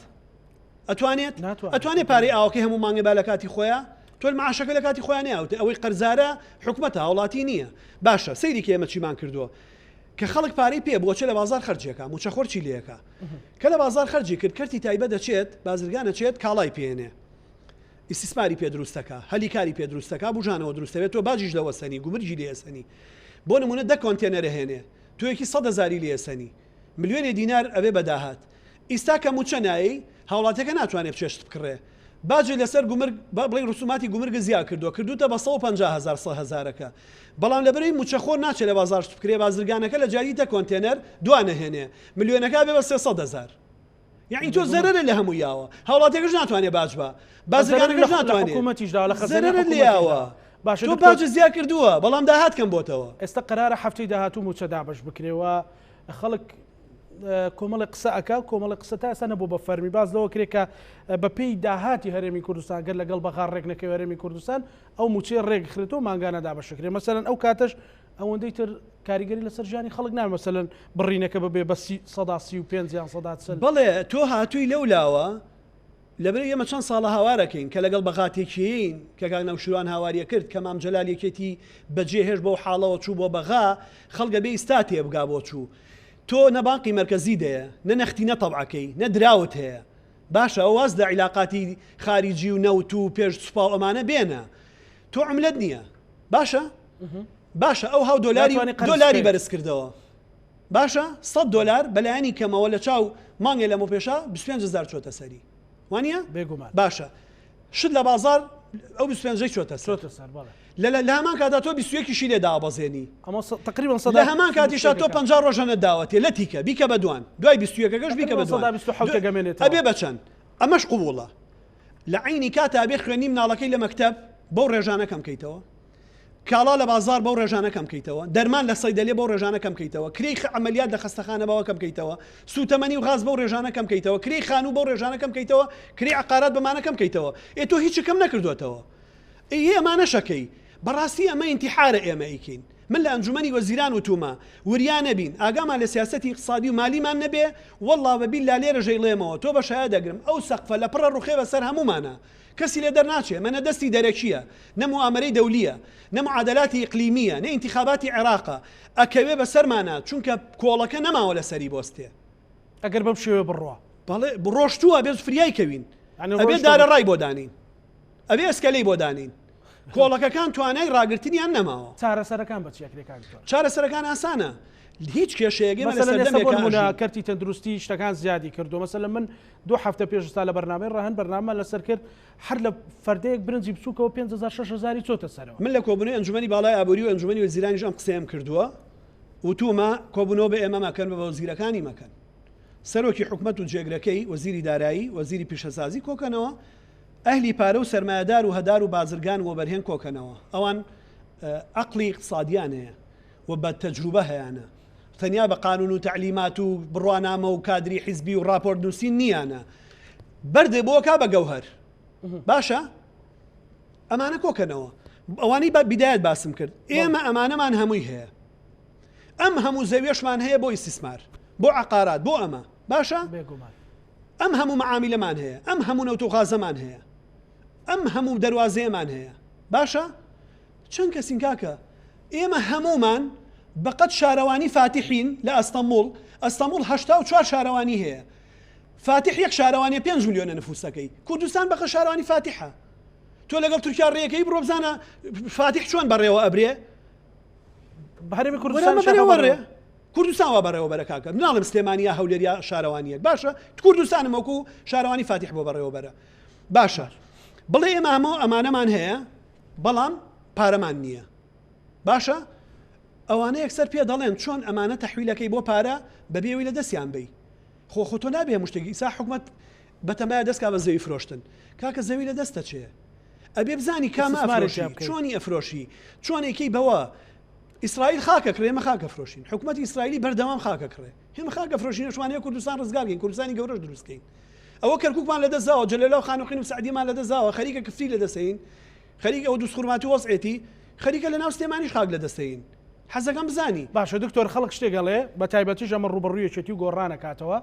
[SPEAKER 2] ئەتوانێت ئەتوانێت پارەی ئاوەکەی هەموو مانگێ با لە کاتی خۆیان تۆ معاشەکە لە کاتی خۆیان ناوتێ ئەوەی قەرزارە حکومەتە هاوڵاتی نییە باشە سەیری کە ئێمە چیمان کردووە. کە خەڵک پارەی پێ بوو ئەچێ لە بازاڕ خەرجی ئەکا، مووچەخۆر چی لێ ئەکا؟ کە لە بازاڕ خەرجی کرد، کەرتی تایبەت ئەچێت، بازرگان ئەچێت کاڵای پێ ئەنێ، ئیستیسماری پێ دروست ئەکا، هەلی کاری پێ دروست ئەکا، بوژانەوە دروست ئەبێ، تۆ باجیش لەوە سەنی، گومرگی لێ ئەسەنی. بۆ نموونە دە کۆنتێنەر ئەهێنێ، تۆ یەکی سەد هەزاری لێ ئەسەنی. ملیۆنێ دینار ئەبێ بە داهات. ئیستا کە مووچە نایەی، هاوڵاتیەکە ناتوانێ بچێ شت بکڕێ. باجی لەسەر گومرگ، با بڵێین ڕسوماتی گومرگت زیا کردووە، کردووتە بە 150 هەزار سە هەزارەکە. بەڵام لەبەرئەوەی مووچەخۆر ناچێ لە بازاڕ شت بکرێ، بازرگانەکە لە جیاتی دە کۆنتێنەر دوا نەهێنێ، ملیۆنەکە ئەبێ بە 300 هەزار. یەعنی تۆ زەرەرت لە هەمووی یاوە. هاوڵاتیەکەش ناتوانێ باج با. بازرگانەکەش ناتوانێ. زەرەرت لێ یاوە. تۆ باجت زیا کردووە، بەڵام داهات کەم بۆتەوە.
[SPEAKER 1] ئێستا قەرارە هەفتەی داهاتوو مووچە دابەش بکرێ و خەڵک کۆمەڵێک قسە ئەکا کۆمەڵێک قسە تا ئێستا نەبوو بە فەرمی باس لەوە کرێ کە بەپێی داهاتی هەرێمی کوردستان گەر لەگەڵ بەغا ڕێک نەکەوێ هەرێمی کوردستان ئەو مووچەیە ڕێکخرێتەوە مانگانە دابەشکرێ مەسەلەن ئەو کاتەش ئەوەندەی تر کاریگەری لەسەر ژیانی خەڵک نابێ مەسەلەن بڕینەکە ببێ بە 35% یان 40%.
[SPEAKER 2] بەڵێ تۆ هاتووی لەو لاوە لەبەرئەوەی ئێمە چەند ساڵە هاوارەکەین کە لەگەڵ بەغا تێکیەین، کە کاک نەوشیروان هاواریەکرد کە مام جەلال یەکێتی بەجێ هێشت بەو حاڵەوە چوو بۆ بەغا، خەڵک ئەبێ ئیستا تێبگا بۆ چوو. تۆ نە بانقی مەرکەزیت هەیە، نە نەختینە تەبعەکەی، نە دراوت هەیە. باشە ئەوە واز لە عیلاقاتی خاریجی و نەوت و پێش سوپا و ئەمانە بێنە. تۆ عوملەت نییە. باشە؟ باشە ئەو هاو دۆلاری دۆلاری بەرز کردەوە. باشە سەد دۆلار بەلایەنی کەمەوە لە چاو مانگێ لەمە پێشا 25 هەزار چۆتە سەری وانە
[SPEAKER 1] بێگومان
[SPEAKER 2] باشە شت لە بازار ئەو 25 چۆتە
[SPEAKER 1] چۆتە سەر بەڵێ
[SPEAKER 2] لە لە هەمان کاتا تۆ 21شی لێ دابەزێنی
[SPEAKER 1] ئەمە تقریبا
[SPEAKER 2] لە هەمان کاتیشا تۆ 50 ڕۆژە نەداوەتێ لە تیکە بیکە بە دوان دوای 21ەکەش بیکە بە دوان
[SPEAKER 1] 27
[SPEAKER 2] ئەبێ بە چەند ئەمەش قبوڵە لە عینی کاتا بێ خوێنی مناڵەکەی لە مەکتەب بەو ڕێژانە کەم کەیتەوە کاڵا لە بازاڕ بەو ڕێژانە کەم کەیتەوە، دەرمان لە سەیدەلیە بەو ڕێژانە کەم کەیتەوە، کرێی عەمەلیات لە خەستەخانە بەوە کەم کەیتەوە، سووتەمەنی و غاز بەو ڕێژانە کەم کەیتەوە، کرێی خانوو بەو ڕێژانە کەم کەیتەوە، کرێی عەقارات بەمانە کەم کەیتەوە. ئێ تۆ هیچت کەم نەکردۆتەوە. ئێ ئەمانەش ئەکەی. بەڕاستی ئەمە ئینتیحارە ئێمە ئەیکەین. من لە ئەنجومەنی وەزیران وتومە، وریا نەبین، ئاگامان لە سیاسەتی ئیقتسادی و مالیمان نەبێ، وەڵڵا بە بیللا لێرەش ئەیڵێمەوە، تۆ بە شایەد ئەگرم، ئەو سەقفە لە پڕە ڕوخێ بەسەر هەموومانا. کەسی لێ دەرناچێ، ئەمە نە دەستی دەرەکییە، نە موئامەرەی دەولییە، نە معادەلاتی ئیقلیمییە، نە ئینتیخاباتی عێراقە، ئەکەوێ بە سەرمانا، چونکە کۆڵەکە نەماوە لەسەری بۆستێ.
[SPEAKER 1] ئەگەر بەم شێوەیە بڕوا.
[SPEAKER 2] بەڵێ، ڕۆشتووە، ئەبێ فریای کەوین، ئەبێ دارەڕای بۆ دانێین، ئەبێ ئەسکەلەی بۆ دانێین، کۆڵەکەکان توانای ڕاگرتنیان نەماوە.
[SPEAKER 1] چارەسەرەکان بە چی ئەکرێ کاک دکتۆر؟
[SPEAKER 2] چارەسەرەکان ئاسانە، هیچ کێشەیەک ئێمە لە سەردەمێکا ئەژین.
[SPEAKER 1] کەرتی تەندروستی شتەکان زیادی کردووە، مەسەلەن من دوو هەفتە پێش ئێستا لە بەرنامەی ڕەهەند بەرنامەمان لەسەر کرد، هەر لە فەردەیەک برنجی بچووکەوە 5000 6000 چۆتە سەرەوە.
[SPEAKER 2] من لە کۆبوونەوەی ئەنجومەنی باڵای ئابووری و ئەنجومەنی وەزیرانیش ئەم قسەیەم کردووە، وتوومە کۆبوونەوە بە ئێمە مەکەن، بە وەزیرەکانی مەکەن. سەرۆکی حکومەت و جێگرەکەی، وەزیری دارایی، وەزیری پیشەسازی کۆکەنەوە، ئەهلی پارە و سەرمایەدار و هەدار و بازرگان و وەبەرهێن کۆکەنەوە. ئەوان عەقڵی ئیقتسادیان هەیە و بە تەجروبە هەیانە. تەنیا بە قانون و تەعلیمات و بڕوانامە و کادری حیزبی و ڕاپۆرت نووسین نییانە. بەردێ بۆ کا بە گەوهەر. باشە؟ ئەمانە کۆکەنەوە. ئەوانەی بە بیدایەت باسم کرد. ئێمە ئەمانەمان هەمووی هەیە. ئەم هەموو زەویەشمان هەیە بۆ ئیستیسمار، بۆ عەقارات، بۆ ئەمە. باشە؟ ئەم هەموو مەعامیلەمان هەیە، ئەم هەموو نەوت و غازەمان هەیە، ئەم هەموو دەروازەیەمان هەیە. باشە؟ چەند کەسین کاکە؟ ئێمە هەموومان بەقەد شارەوانی فاتیحین لە ئەستەموڵ، ئەستەموڵ 84 شارەوانی هەیە، فاتیح یەک شارەوانیە پێنج ملیۆنە نفوسەکەی، کوردستان بەقەد شارەوانی فاتیحە. تۆ لەگەڵ تورکیا ڕێیەکەی بڕۆ بزانە فاتیح چۆن بەڕێوە ئەبرێ؟
[SPEAKER 1] هەرێمی کوردستان
[SPEAKER 2] بەڕێوە کوردستان وا بەڕێوەبەرە کاکە ناڵێم سلێمانی یا هەولێر یا شارەوانیەک باشە کوردستانم وەکو شارەوانی فاتیح بۆ بەڕێوەبەرە باشە بڵێ ئێمە هەموو ئەمانەمان هەیە بەڵام پارەمان نییە باشە ئەوانە یەکسەر پێ دەڵێن چۆن ئەمانە تەحویلەکەی بۆ پارە بەبێ ئەوەی لە دەستیان بی خۆ خۆ تۆ نابێ هەموو شتێکی ئیسا حکومەت بەتەمایە دەستکا بە زەوی فرۆشتن کاکە زەوی لە دەستە چێ ئەبێ بزانی کامە ئەفرۆشی چۆنی ئەفرۆشی چۆنێکی بەوە ئیسرائیل خاکە کڕێ ئێمە خاکە فرۆشین حکومەتی ئیسرائیلی بەردەوام خاکە کڕێ هێمە خاکە فرۆشین ئەشوانەیە کوردستان ڕزگارکەین کوردستانی گەورەش دروستکەین ئەوە کەرکوکمان لەدەست داوە جەلەلا و خانەقین و سعدیمان لەدەست داوە خەریکە کفری لەدەستەین خەریک ئەوە دووسخورماتوو وەزعێتی خەریکە لەناو سلێمانیش خاک لەدەستەین حەزەکەم بزانی.
[SPEAKER 1] باشە دکتۆر خەڵک شتێک ئەڵێ بە تایبەتیش ئەمە ڕووبەڕووی یەکێتی و گۆڕان ئەکاتەوە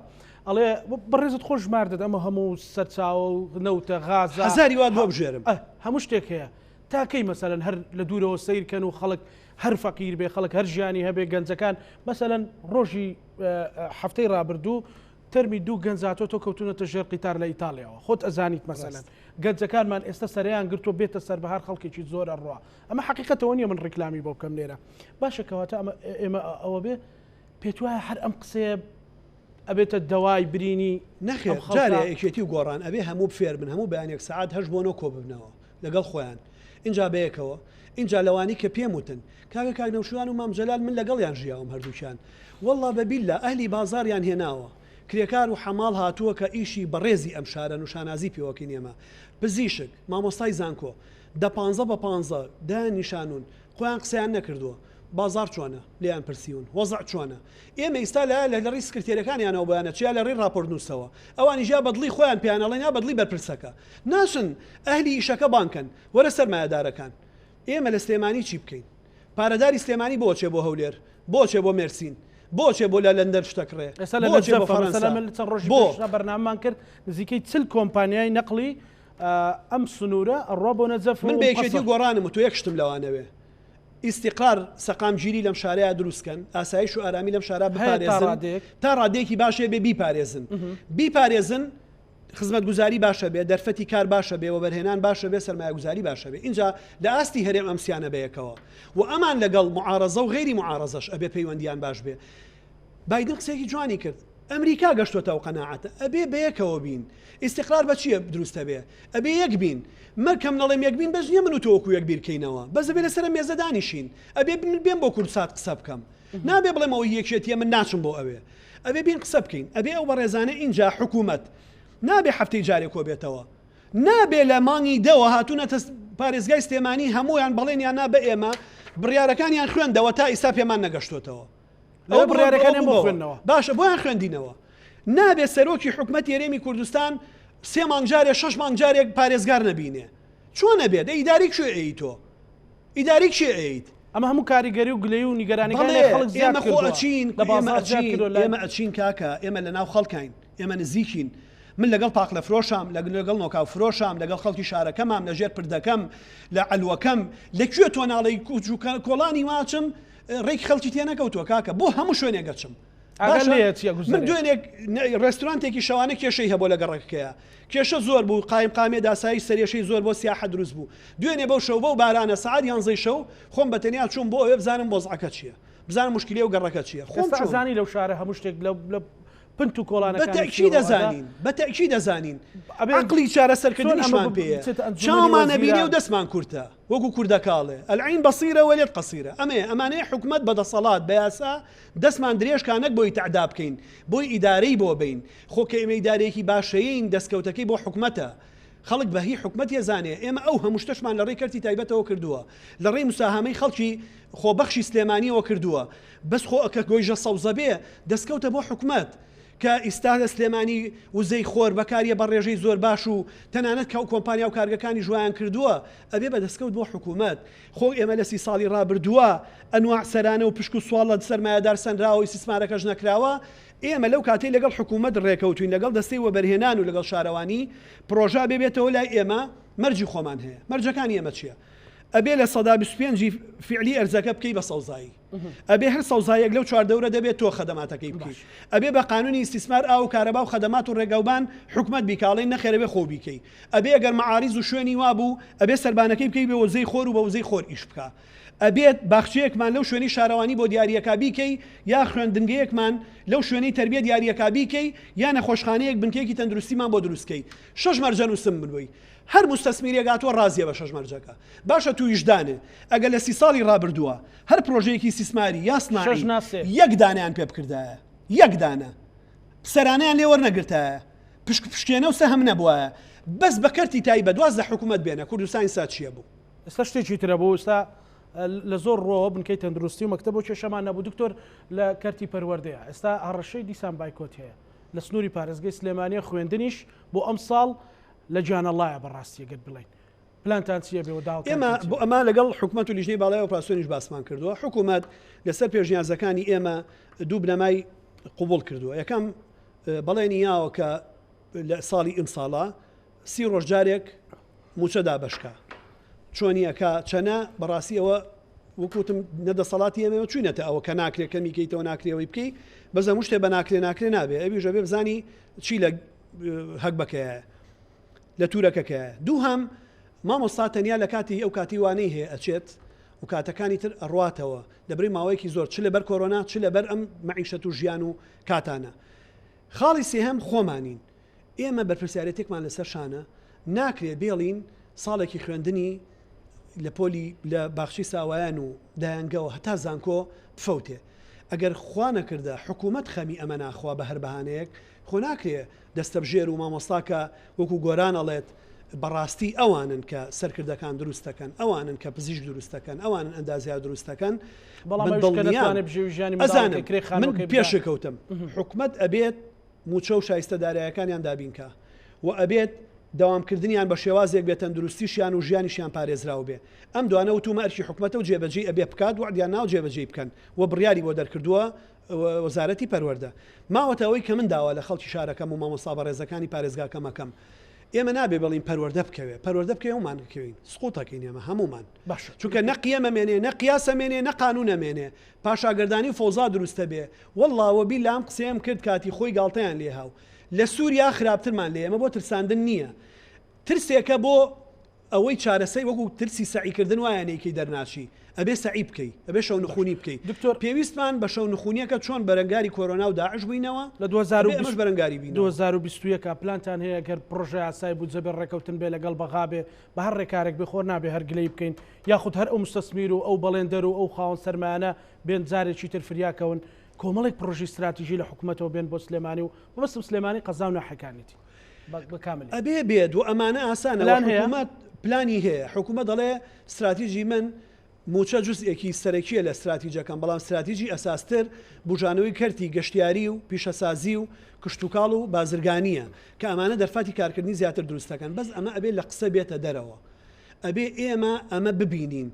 [SPEAKER 1] ئەڵێ بەڕێزت خۆش ژماردت ئەمە هەموو سەرچاوە و نەوتە غازە
[SPEAKER 2] هەزاری وات بۆ بژێرم
[SPEAKER 1] هەموو شتێک هەیە. تا کەی مەسەلەن هەر لە دوورەوە سەیر کەن و خەڵک هەر فەقیر بێ خەڵک هەر ژیانی هەبێ گەنجەکان مەسەلەن ڕۆژی هەفتەی ڕابردوو تەرمی دوو گەنج هاتۆتەوە کەوتونەتە ژێر قیتار لە ئیتاڵیاوە خۆت ئەزانیت مەسەلەن گەنجەکانمان ئێستا سەرەیان گرتووە بێتە سەربەهار خەڵکێکی زۆر ئەڕوا ئەمە حەقیقەتەوە نییە من ڕیکلامی بۆ بکەم لێرە باشە کەواتە ئەمە ئێمە ئەوە بێ پێت وایە هەر ئەم قسەیە ئەبێتە دەوای برینی
[SPEAKER 2] نەخێر جارێ یەکێتی و گۆڕان ئەبێ هەموو فێر بن هەموو بەیانێک سەعات هەشت بۆ نۆ کۆ ببنەوە لەگەڵ خۆیان ئینجا بەیەکەوە ئینجا لەوانی کە پێم وتن کاکە کاک نەوشیروان و مام جەلال من لەگەڵیان ژیاوم هەردووکیان واللە بە بیللە ئەهلی بازاڕیان هێناوە کرێکار و حەماڵ هاتووە کە ئیشی بەڕێزی ئەم شارەن و شانازی پێوەکەین ئێمە پزیشک مامۆستای زانکۆ دە پانزە بە پانزە دایان نیشانوون خۆیان قسەیان نەکردووە بازاڕ چۆنە لێیان پرسیون وەزع چۆنە ئێمە ئیستا لە لە ڕێی سکرتێرەکانیانەوە بۆیان ئەچێ یا لە ڕێی ڕاپۆرتنووسەوە ئەوانیش یا بە دڵی خۆیان پێیان ئەڵێن یا بە دڵی بەرپرسەکە ناچن ئەهلی ئیشەکە بانگ کەن وەرە سەرمایەدارەکان ئێمە لە سلێمانی چی بکەین؟ پارەداری سلێمانی بۆ ئەچێ بۆ هەولێر؟ بۆ ئەچێ بۆ مێرسین؟ بۆ ئەچێ بۆ لە لەندەن شتە کڕێ؟
[SPEAKER 1] ئێستا لە
[SPEAKER 2] بۆ ئەچێ بۆ
[SPEAKER 1] نەجەفە
[SPEAKER 2] فەرەنسا؟
[SPEAKER 1] مەسەلەن من چەند ڕۆژی
[SPEAKER 2] بۆ؟
[SPEAKER 1] پێش بەرنامەمان کرد نزیکەی 40 کۆمپانیای نەقڵی ئەم سنوورە ئەڕوا بۆ نەجەف
[SPEAKER 2] من
[SPEAKER 1] و
[SPEAKER 2] بە یەکێتی
[SPEAKER 1] قەسر.
[SPEAKER 2] و گۆڕانم وتووە یەک شتم لەوانەوێ ئیستیقرار سەقامگیری لەم شارەیا دروست کەن ئاسایش و ئارامی لەم شارا
[SPEAKER 1] هەیە تا
[SPEAKER 2] بپارێزن
[SPEAKER 1] ڕادەیەک.
[SPEAKER 2] تا ڕادەیەکی باش هەبێ بیپارێزن بیپارێزن خزمەتگوزاری باشە بێ، دەرفەتی کار باشە بێ، وەبەرهێنان باشە بێ، سەرمایەگوزاری باشە بێ. ئینجا لە ئاستی هەرێم ئەم سیانە بەیەکەوە و ئەمان لەگەڵ موعارەزە و غەیری موعارەزەش ئەبێ پەیوەندیان باش بێ. بایدن قسەیەکی جوانی کرد. ئەمریکا گەشتۆتە ئەو قەناعەتە. ئەبێ بەیەکەوە بین. ئیستیقرار بە چییە دروست ئەبێ؟ ئەبێ یەک بین. مەر کەم نەڵێم یەک بین بەس نییە من و تۆ وەکوو یەک بیر کەینەوە. بەس ئەبێ لەسەر ئەم مێزە دانیشین. ئەبێ من بێم بۆ کوردسات قسە بکەم. نابێ بڵێم ئەوە هی یەکێتییە من ناچم بۆ ئەوێ. ئەبێ بین قسە بکەین ئەبێ ئەو بەڕێزانە ئینجا حکوومەت نابێ هەفتەی جارێ کۆ بێتەوە نابێ لە مانگی دەوە هاتوونەتە پارێزگای سلێمانی هەموویان بەڵێنیان نا بە ئێمە بڕیارەکانیان خوێندەوە تا ئیستا پێمان نەگەشتۆتەوە
[SPEAKER 1] ئەوە بڕیارەکانیان بۆ خوێندنەوە
[SPEAKER 2] باشە بۆیان خوێندینەوە نابێ سەرۆکی حکومەتی هەرێمی کوردستان سێ مانگ جارێ شەش مانگ جارێک پارێزگار نەبینێ چۆن ئەبێت ئەی ئیداری کوێ ئەی تۆ ئیداری کێ ئەیت؟
[SPEAKER 1] ئەمە هەموو کاریگەری و گلەیی و نیگەرانیەکانی
[SPEAKER 2] بەڵێ
[SPEAKER 1] لای خەڵک زیاد
[SPEAKER 2] ئێمە خۆ
[SPEAKER 1] کردووە،
[SPEAKER 2] ئەچین
[SPEAKER 1] لە
[SPEAKER 2] ئێمە
[SPEAKER 1] بازاڕ زیاد
[SPEAKER 2] ئەچین
[SPEAKER 1] کردووە لە.
[SPEAKER 2] ئێمە ئەچین کاکە ئێمە لە ناو خەڵکاین ئێمە نزیکین من لەگەڵ پاقلە فرۆشام لە لەگەڵ نۆکاو فرۆشام لەگەڵ خەڵکی شارەکەمام لە ژێر پردەکەم لە عەلوەکەم لە کوێ تۆ ناڵێی کوچ و کۆڵانی واچم ڕێکی خەڵکی تێنەکەوتووە کاکە بۆ هەموو شوێنێک ئەچم
[SPEAKER 1] ئاگات
[SPEAKER 2] باشە
[SPEAKER 1] لێیە چی
[SPEAKER 2] من
[SPEAKER 1] ئەگوزەرێ؟
[SPEAKER 2] دوێنێک ڕێستورانتێکی شەوانە کێشەی هەبوو لە گەڕەکەکەیا کێشە زۆر بوو قایمقامیە داسایی سەرێشەی زۆر بۆ سیاحە دروست بوو دوێنێ بەو شەو بەو بارانە سەعات یانزەی شەو خۆم بە تەنیا چووم بۆ ئەوێ بزانم وەزعەکە چییە بزانم موشکیلەی ئەو گەڕەکە چییە خۆم
[SPEAKER 1] ئێستا
[SPEAKER 2] چووم.
[SPEAKER 1] ئەزانی لەو شارە هەموو شتێک لە لە پنت و
[SPEAKER 2] بە
[SPEAKER 1] کۆڵانەکانی چی
[SPEAKER 2] تەئکید
[SPEAKER 1] ڕوو ئەدا؟
[SPEAKER 2] ئەزانین بە تەئکید ئەزانین
[SPEAKER 1] ئەبێ
[SPEAKER 2] عەقڵی
[SPEAKER 1] چۆن ئەمە
[SPEAKER 2] چارەسەرکردنیشمان پێیە
[SPEAKER 1] بچێتە ئەنجومەنی
[SPEAKER 2] چاومان ئەبینێ و
[SPEAKER 1] وەزیران؟
[SPEAKER 2] دەستمان کورتە وەکو کوردەکە ئەڵێ العین بصیرە والید قصیرە ئەمەیە ئەمانەیە حکومەت بە دەسەڵات بە یاسا دەستمان درێژ کا نەک بۆی تەعدا بکەین بۆی ئیدارەی بۆ بەین خۆ کە ئێمە ئیدارەیەکی باشەین دەستکەوتەکەی بۆ حکومەتە خەڵک بە هی حکومەت ێزانێ ئێمە ئەو هەموو شتەشمان لە ڕێی کەرتی تایبەتەوە کردووە لە ڕێی مساهەمەی خەڵکی خۆبەخشی سلێمانیەوە کردووە بەس خۆ کە گۆیژە سەوزە بێ دەستکەوتە بۆ حکومەت کە ئیستا لە سلێمانی وزەی خۆر بەکاریە بە ڕێژەی زۆر باش و تەنانەت کە کۆمپانیا و کارگەکانیش وایان کردووە ئەبێ بە دەستکەوت بۆ حکومەت خۆ ئێمە لە سی ساڵی ڕابردووە ئەنواع سەرانە و پشک و سواڵ لە سەرمایەدار سەنراوە و ئیستیسمارەکەش نەکراوە، ئێمە لەو کاتەی لەگەڵ حکوومەت ڕێکەوتووین لەگەڵ دەستەی وەبەرهێنان و لەگەڵ شارەوانی، پڕۆژە ئەبێ بێتەوە لای ئێمە، مەرجی خۆمان هەیە. مەرجەکانی ئێمە چییە؟ ئەبێ 25% ی فیعلی ئەرزەکە بکەی بە سەوزایی. ئەبێ هەر سەوزاییەک لەو چواردەورە دەبێ تۆ خەدەماتەکەی بکەی. ئەبێ بە قانوونی ئیستیسمار ئاو و کارەبا و خەدەمات و ڕێگاوبان حکومەت بیکا، ئەڵێین نەخێر ئەبێ خۆو بیکەی. ئەبێ ئەگەر مەعاریز و شوێنی وابوو ئەبێ سەربانەکەی بکەی بە وزەی خۆر و بە وزەی خۆر ئیش بکا. ئەبێت باخچەیەکمان لەو شوێنەی شارەوانی بۆ دیاریەکا بیکەی یا خوێندنگەیەکمان لەو شوێنەی تەربیە دیاریەکا بیکەی یا نەخۆشخانەیەک بنکەیەکی تەندروستیمان بۆ دروست کەی. شەش مەرجە نووسم من بۆی. هەر موستەسمیرێک هاتووە ڕازیە بە شەش مەرجەکە. باشە تو ویژدانێ ئەگەر لە سی ساڵی ڕابردووە هەر پرۆژەیەکی ئیستیسماری یا
[SPEAKER 1] شەش
[SPEAKER 2] سناعی
[SPEAKER 1] نا سێ.
[SPEAKER 2] یەک دانەیان پێ بکردایە یەک دانە سەرانەیان لێ وەرنەگرتایە پشک پشکێنە و سەهم نەبوایە بەس بە کەرتی تایبەت واز لە حکومەت بێنە کوردستان ئیستا چیە بوو.
[SPEAKER 1] ئێستا شتێکی ترە بوو ئێستا لە زۆر ڕۆوە بنکەی تەندروستی و مەکتەب و کێشەمان نەبوو دکتۆر لە کەرتی پەروەردەیە ئێستا هەڕەشەی دیسان بایکۆت هەیە لە سنووری پارێزگەی سلێمانیە خوێندنیش بۆ ئەمساڵ لە گیانەڵایە بەڕاستی گەر بڵێین پلانتان چییە بێ و
[SPEAKER 2] ئێمە
[SPEAKER 1] داواکاریتان
[SPEAKER 2] بۆ
[SPEAKER 1] چییە؟
[SPEAKER 2] ئەمە لەگەڵ حکومەت و لیژنەی باڵای ئۆپراسیۆنیش باسمان کردووە حکومەت لەسەر پێشنیازەکانی ئێمە دوو بنەمای قبوڵ کردووە یەکەم بەڵێنی یاوە کە لە ساڵی ئیمساڵا سی ڕۆژ جارێک مووچە دابەشکا. چۆنی ئەکا چەنە بەڕاستی ئەوە وەک وتم نە دەسەڵاتی ئێمەوە چوینەتە ئەوە کە ناکرێ کەمی کەیتەوە ناکرێ ئەوەی بکەی بەس هەموو شتێ بە ناکرێ ناکرێ نابێ ئەویش ئەبێ بزانی چی لە هەگبەکەیە لە تورەکەکەیە دووهەم مامۆستا تەنیا لە کاتی ئەو کاتی وانەی هەیە ئەچێت و کاتەکانی تر ئەڕواتەوە لەبری ماوەیەکی زۆر چ لەبەر کۆرۆنا چ لەبەر ئەم مەعیشەت و ژیان و کاتانە خاڵی سێهەم خۆمانین ئێمە بەرپرسیارێتێکمان لەسەر شانە، ناکرێ بێڵین ساڵێکی خوێندنی لە پۆلی لە باخچەی ساوایان و دایەنگەوە هەتا زانکۆ بفەوتێ. ئەگەر خوا نەکردە حکوومەت خەمی ئەمە ناخوا بە هەر بەهانەیەک، خۆ ناکرێ دەستەبژێر و مامۆستا کە وەکوو گۆران ئەڵێت بەڕاستی ئەوانن کە سەرکردەکان دروست دەکەن، ئەوانن کە پزیشک دروست دەکەن، ئەوانن ئەندازیار دروست دەکەن،
[SPEAKER 1] بەڵام
[SPEAKER 2] من
[SPEAKER 1] ئەویش کە
[SPEAKER 2] دڵنیام
[SPEAKER 1] نەتوانێ بژێوی ژیانی منداڵەکەی
[SPEAKER 2] ئەزانم
[SPEAKER 1] کرێی
[SPEAKER 2] من
[SPEAKER 1] خانووەکەی بدا.
[SPEAKER 2] پێشکەوتم حکومەت ئەبێت مووچە و شایستە دارایەکانیان دابین کا و ئەبێت دەوامکردنیان بە شێوازێک بێ تەندروستیشیان و ژیانیشیان پارێزراو بێ. ئەم دوانە وتومە ئەرکی حکومەتە و جێبەجێی ئەبێ بکات وەعدیان ناوە جێبەجێی بکەن و بڕیاری بۆ دەرکردووە وەزارەتی پەروەردە. ماوەتە ئەوەی کە من داوا لە خەڵکی شارەکەم و مامۆستا بەڕێزەکانی پارێزگاکەم ئەکەم ئێمە نابێ بڵێین پەروەردە بکەوێ پەروەردە بکەوێ هەموومان ئەکەوین سقوط ئەکەین ئێمە هەموومان
[SPEAKER 1] باشە
[SPEAKER 2] چونکە نە قیەم ئەمێنێ نە قیاس ئەمێنێ نە قانوون ئەمێنێ پاشاگەردانی و فەوزا دروستەبێ وەڵڵا وەبیللا ئەم قسەیەم کرد کاتی خۆی گاڵتەیان لێ هاو لە سوریا خراپترمان لێ ئەمە بۆ ترساندن نییە ترسێکە بۆ ئەوەی چارەسەی وەکو ترسی سەعی کردن وایە نەیکەی دەرناچی ئەبێ سەعی بکەی ئەبێ شەونخونی بکەی
[SPEAKER 1] دکتۆر
[SPEAKER 2] پێویستمان بە شەونخونیەکە چۆن بەرەنگاری کۆرۆنا و داعش بووینەوە
[SPEAKER 1] لە
[SPEAKER 2] ئەبێ ئەمەش بەرەنگاری بینەوە.
[SPEAKER 1] 2021 پلانتان هەیە گەر پڕۆژە یاسای بودجە بێ ڕێکەوتن بێ لەگەڵ بەغا بێ بە هەر ڕێکارێک بێ خۆ نابێ هەر گلەیی بکەین یاخود هەر ئەو موستەسمیر و ئەو بەڵێندەر و ئەو خاوەن سەرمایانە بێن جارێکی تر فریا کەون کۆمەڵێک پڕۆژەی ستراتیژی لە حکومەتەوە بێن بۆ سلێمانی و مەبەستم سلێمانی قەزا و ناحیەکانیەتی بە کاملی.
[SPEAKER 2] ئەبێ بێت و ئەمانە ئاسانە
[SPEAKER 1] پلان هەیە؟
[SPEAKER 2] حکومەت پلانی هەیە حکومەت دەڵێ ستراتیژی من مووچە جوزئێکی سەرەکیە لە ستراتیجەکەم بەڵام ستراتیجی ئەساستر بوژانەوەی کەرتی گەشتیاری و پیشەسازی و کشتوکاڵ و بازرگانیە کە ئەمانە دەرفاتی کارکردنی زیاتر دروست دەکەن بەس ئەمە ئەبێ لە قسە بێتە دەرەوە ئەبێ ئێمە ئەمە ببینین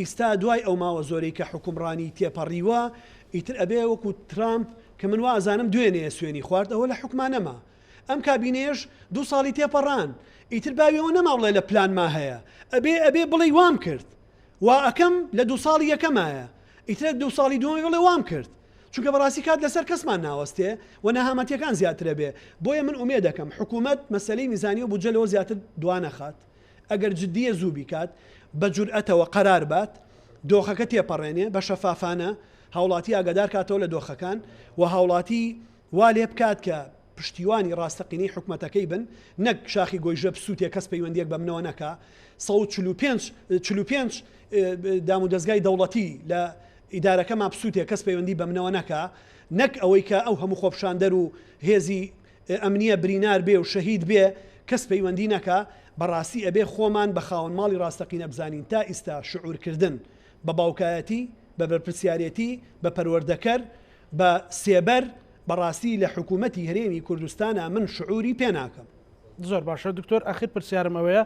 [SPEAKER 2] ئیستا دوای ئەو ماوە زۆرەی کە حوکمڕانی تێپەڕیوە ئیتر ئەبێ وەکو ترامپ کە من وا ئەزانم دوێنێ سوێنی خوارد ئەوە لە حوکما نەما ئەم کابینەیەش دوو ساڵی تێپەڕان ئیتر باوی ئەوە نەما بڵێ لە پلانما هەیە ئەبێ ئەبێ بڵێی وام کرد وا ئەکەم لە دوو ساڵی یەکەمایە ئیتر دوو ساڵی دووەمی بڵێ وام کرد چونکە بەڕاستی کات لەسەر کەسمان ناوەستێ و نەهامەتیەکان زیاترە بێ بۆیە من ئومێدەکەم حکوومەت مەسەلەی میزانی و بودجە لەوە زیاتر دوانەخات ئەگەر جدییە زوو بیکات، بە جورئەتەوە قەرار بات، دۆخەکە تێپەڕێنێ، بە شەفافانە هاوڵاتی ئاگادار کاتەوە لە دۆخەکان و هاوڵاتی وا لێ بکات کە پشتیوانی ڕاستەقینەی حکومەتەکەی بن، نەک شاخی گۆیژە بسووتێ کەس پەیوەندییەک بە منەوە نەکا، 145 45 دامودەزگای دەوڵەتی لە ئیدارەکەما بسووتێ کەس پەیوەندی بە منەوە نەکا، نەک ئەوەی کە ئەو هەموو خۆپیشاندەر و هێزی ئەمنیە برینار بێ و شەهید بێ کەس پەیوەندی نەکا، بەڕاستی ئەبێ خۆمان بە خاوەن ماڵی ڕاستەقینە بزانین تا ئیستا شعور کردن بە باوکایەتی، بە بەرپرسیارێتی، بە پەروەردەکەر، بە سێبەر، بەڕاستی لە حکومەتی هەرێمی کوردستانا من شعوری پێ ناکەم.
[SPEAKER 1] زۆر باشە دکتۆر ئاخر پرسیارم ئەوەیە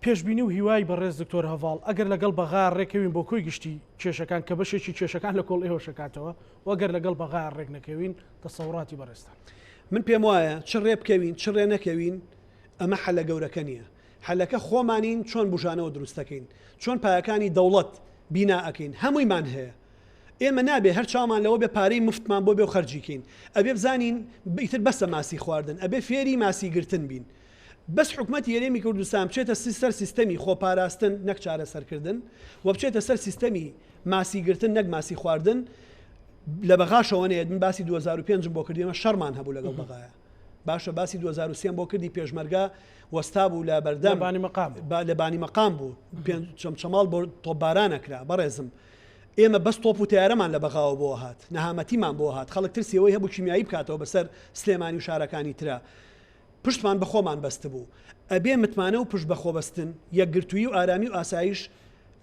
[SPEAKER 1] پێشبینی و هیوای بەڕێز دکتۆر هەڤاڵ ئەگەر لەگەڵ بەغا ڕێکەوین بۆ کۆی گشتی کێشەکان کە بەشێکی کێشەکان لە کۆڵ ئێوەش ئەکاتەوە و ئەگەر لەگەڵ بەغا ڕێک نەکەوین تەسەوڕاتی بەڕێزتان.
[SPEAKER 2] من پێم وایە چ ڕێ بکەوین چ ڕێ نەکەوین ئەمە حەلە گەورەکە نییە. حەلەکە خۆمانین چۆن بوژانەوە دروست دەکەین، چۆن پایەکانی دەوڵەت بینا ئەکەین، هەموویمان هەیە. ئێمە نابێ هەر چاومان لەوە بێ پارەی مفتمان بۆ بێ و خەرجی کەین. ئەبێ بزانین ئیتر بەسە ماسی خواردن، ئەبێ فێری ماسی گرتن بین. بەس حکومەتی هەرێمی کوردستان بچێتە سەر سیستەمی خۆپاراستن نەک چارەسەرکردن و بچێتە سەر سیستەمی ماسی گرتن نەک ماسی خواردن لە بەغاشەوە نەیەت من باسی 2005 بۆ کردی ئێمە شەڕمان هەبوو لەگەڵ بەغایە باشە باسی 2003 بۆ کردی پێشمەرگە وەستا بوو لە بەردەم
[SPEAKER 1] بانی مەقام
[SPEAKER 2] لە بانی مەقام بوو چەمچەماڵ بۆ تۆپبارانە کرا بەڕێزم ئێمە بەس تۆپ و تیارەمان لە بەغاوە بۆ هات نەهامەتیمان بۆ هات خەڵک ترسی ئەوەی هەبوو کیمیایی بکاتەوە بەسەر سلێمانی و شارەکانی ترا پشتمان بە خۆمان بەستبوو. ئەبێ متمانە و پشت بەخۆبەستن، یەکگرتوویی و ئارامی و ئاسایش،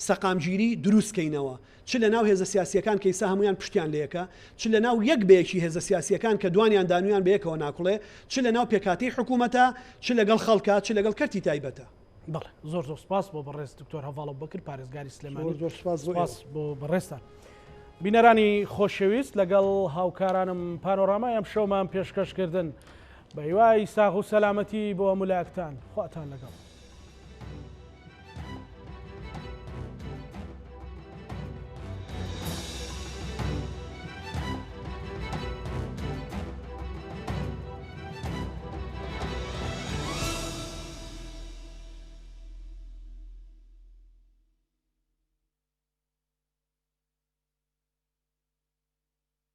[SPEAKER 2] سەقامگیری، دروست کەینەوە. چ لە ناو هێزە سیاسییەکان کە ئیستا هەموویان پشتیان لەیەکە، چ لە ناو یەک بە یەکی هێزە سیاسییەکان کە دوانیان دانوویان بە یەکەوە ناکوڵێ، چ لە ناو پێکهاتەی حکوومەتە، چ لەگەڵ خەڵکە، چ لەگەڵ کەرتی تایبەتە.
[SPEAKER 1] بەڵێ زۆر زۆر سپاس بۆ بەڕێز دکتۆر هەڤاڵ ئەبوبەکر پارێزگاری سلێمانی.
[SPEAKER 2] زۆر زۆر سپاس بۆ
[SPEAKER 1] سپاس بۆ بەڕێزتان. بینەرانی خۆشەویست لەگەڵ هاوکارانم پانۆرامای ئەم شەومان پێشکەش کردن. بە هیوای ساغ و سەلامەتی بۆ هەموو لایەکتان خواتان لەگەڵ.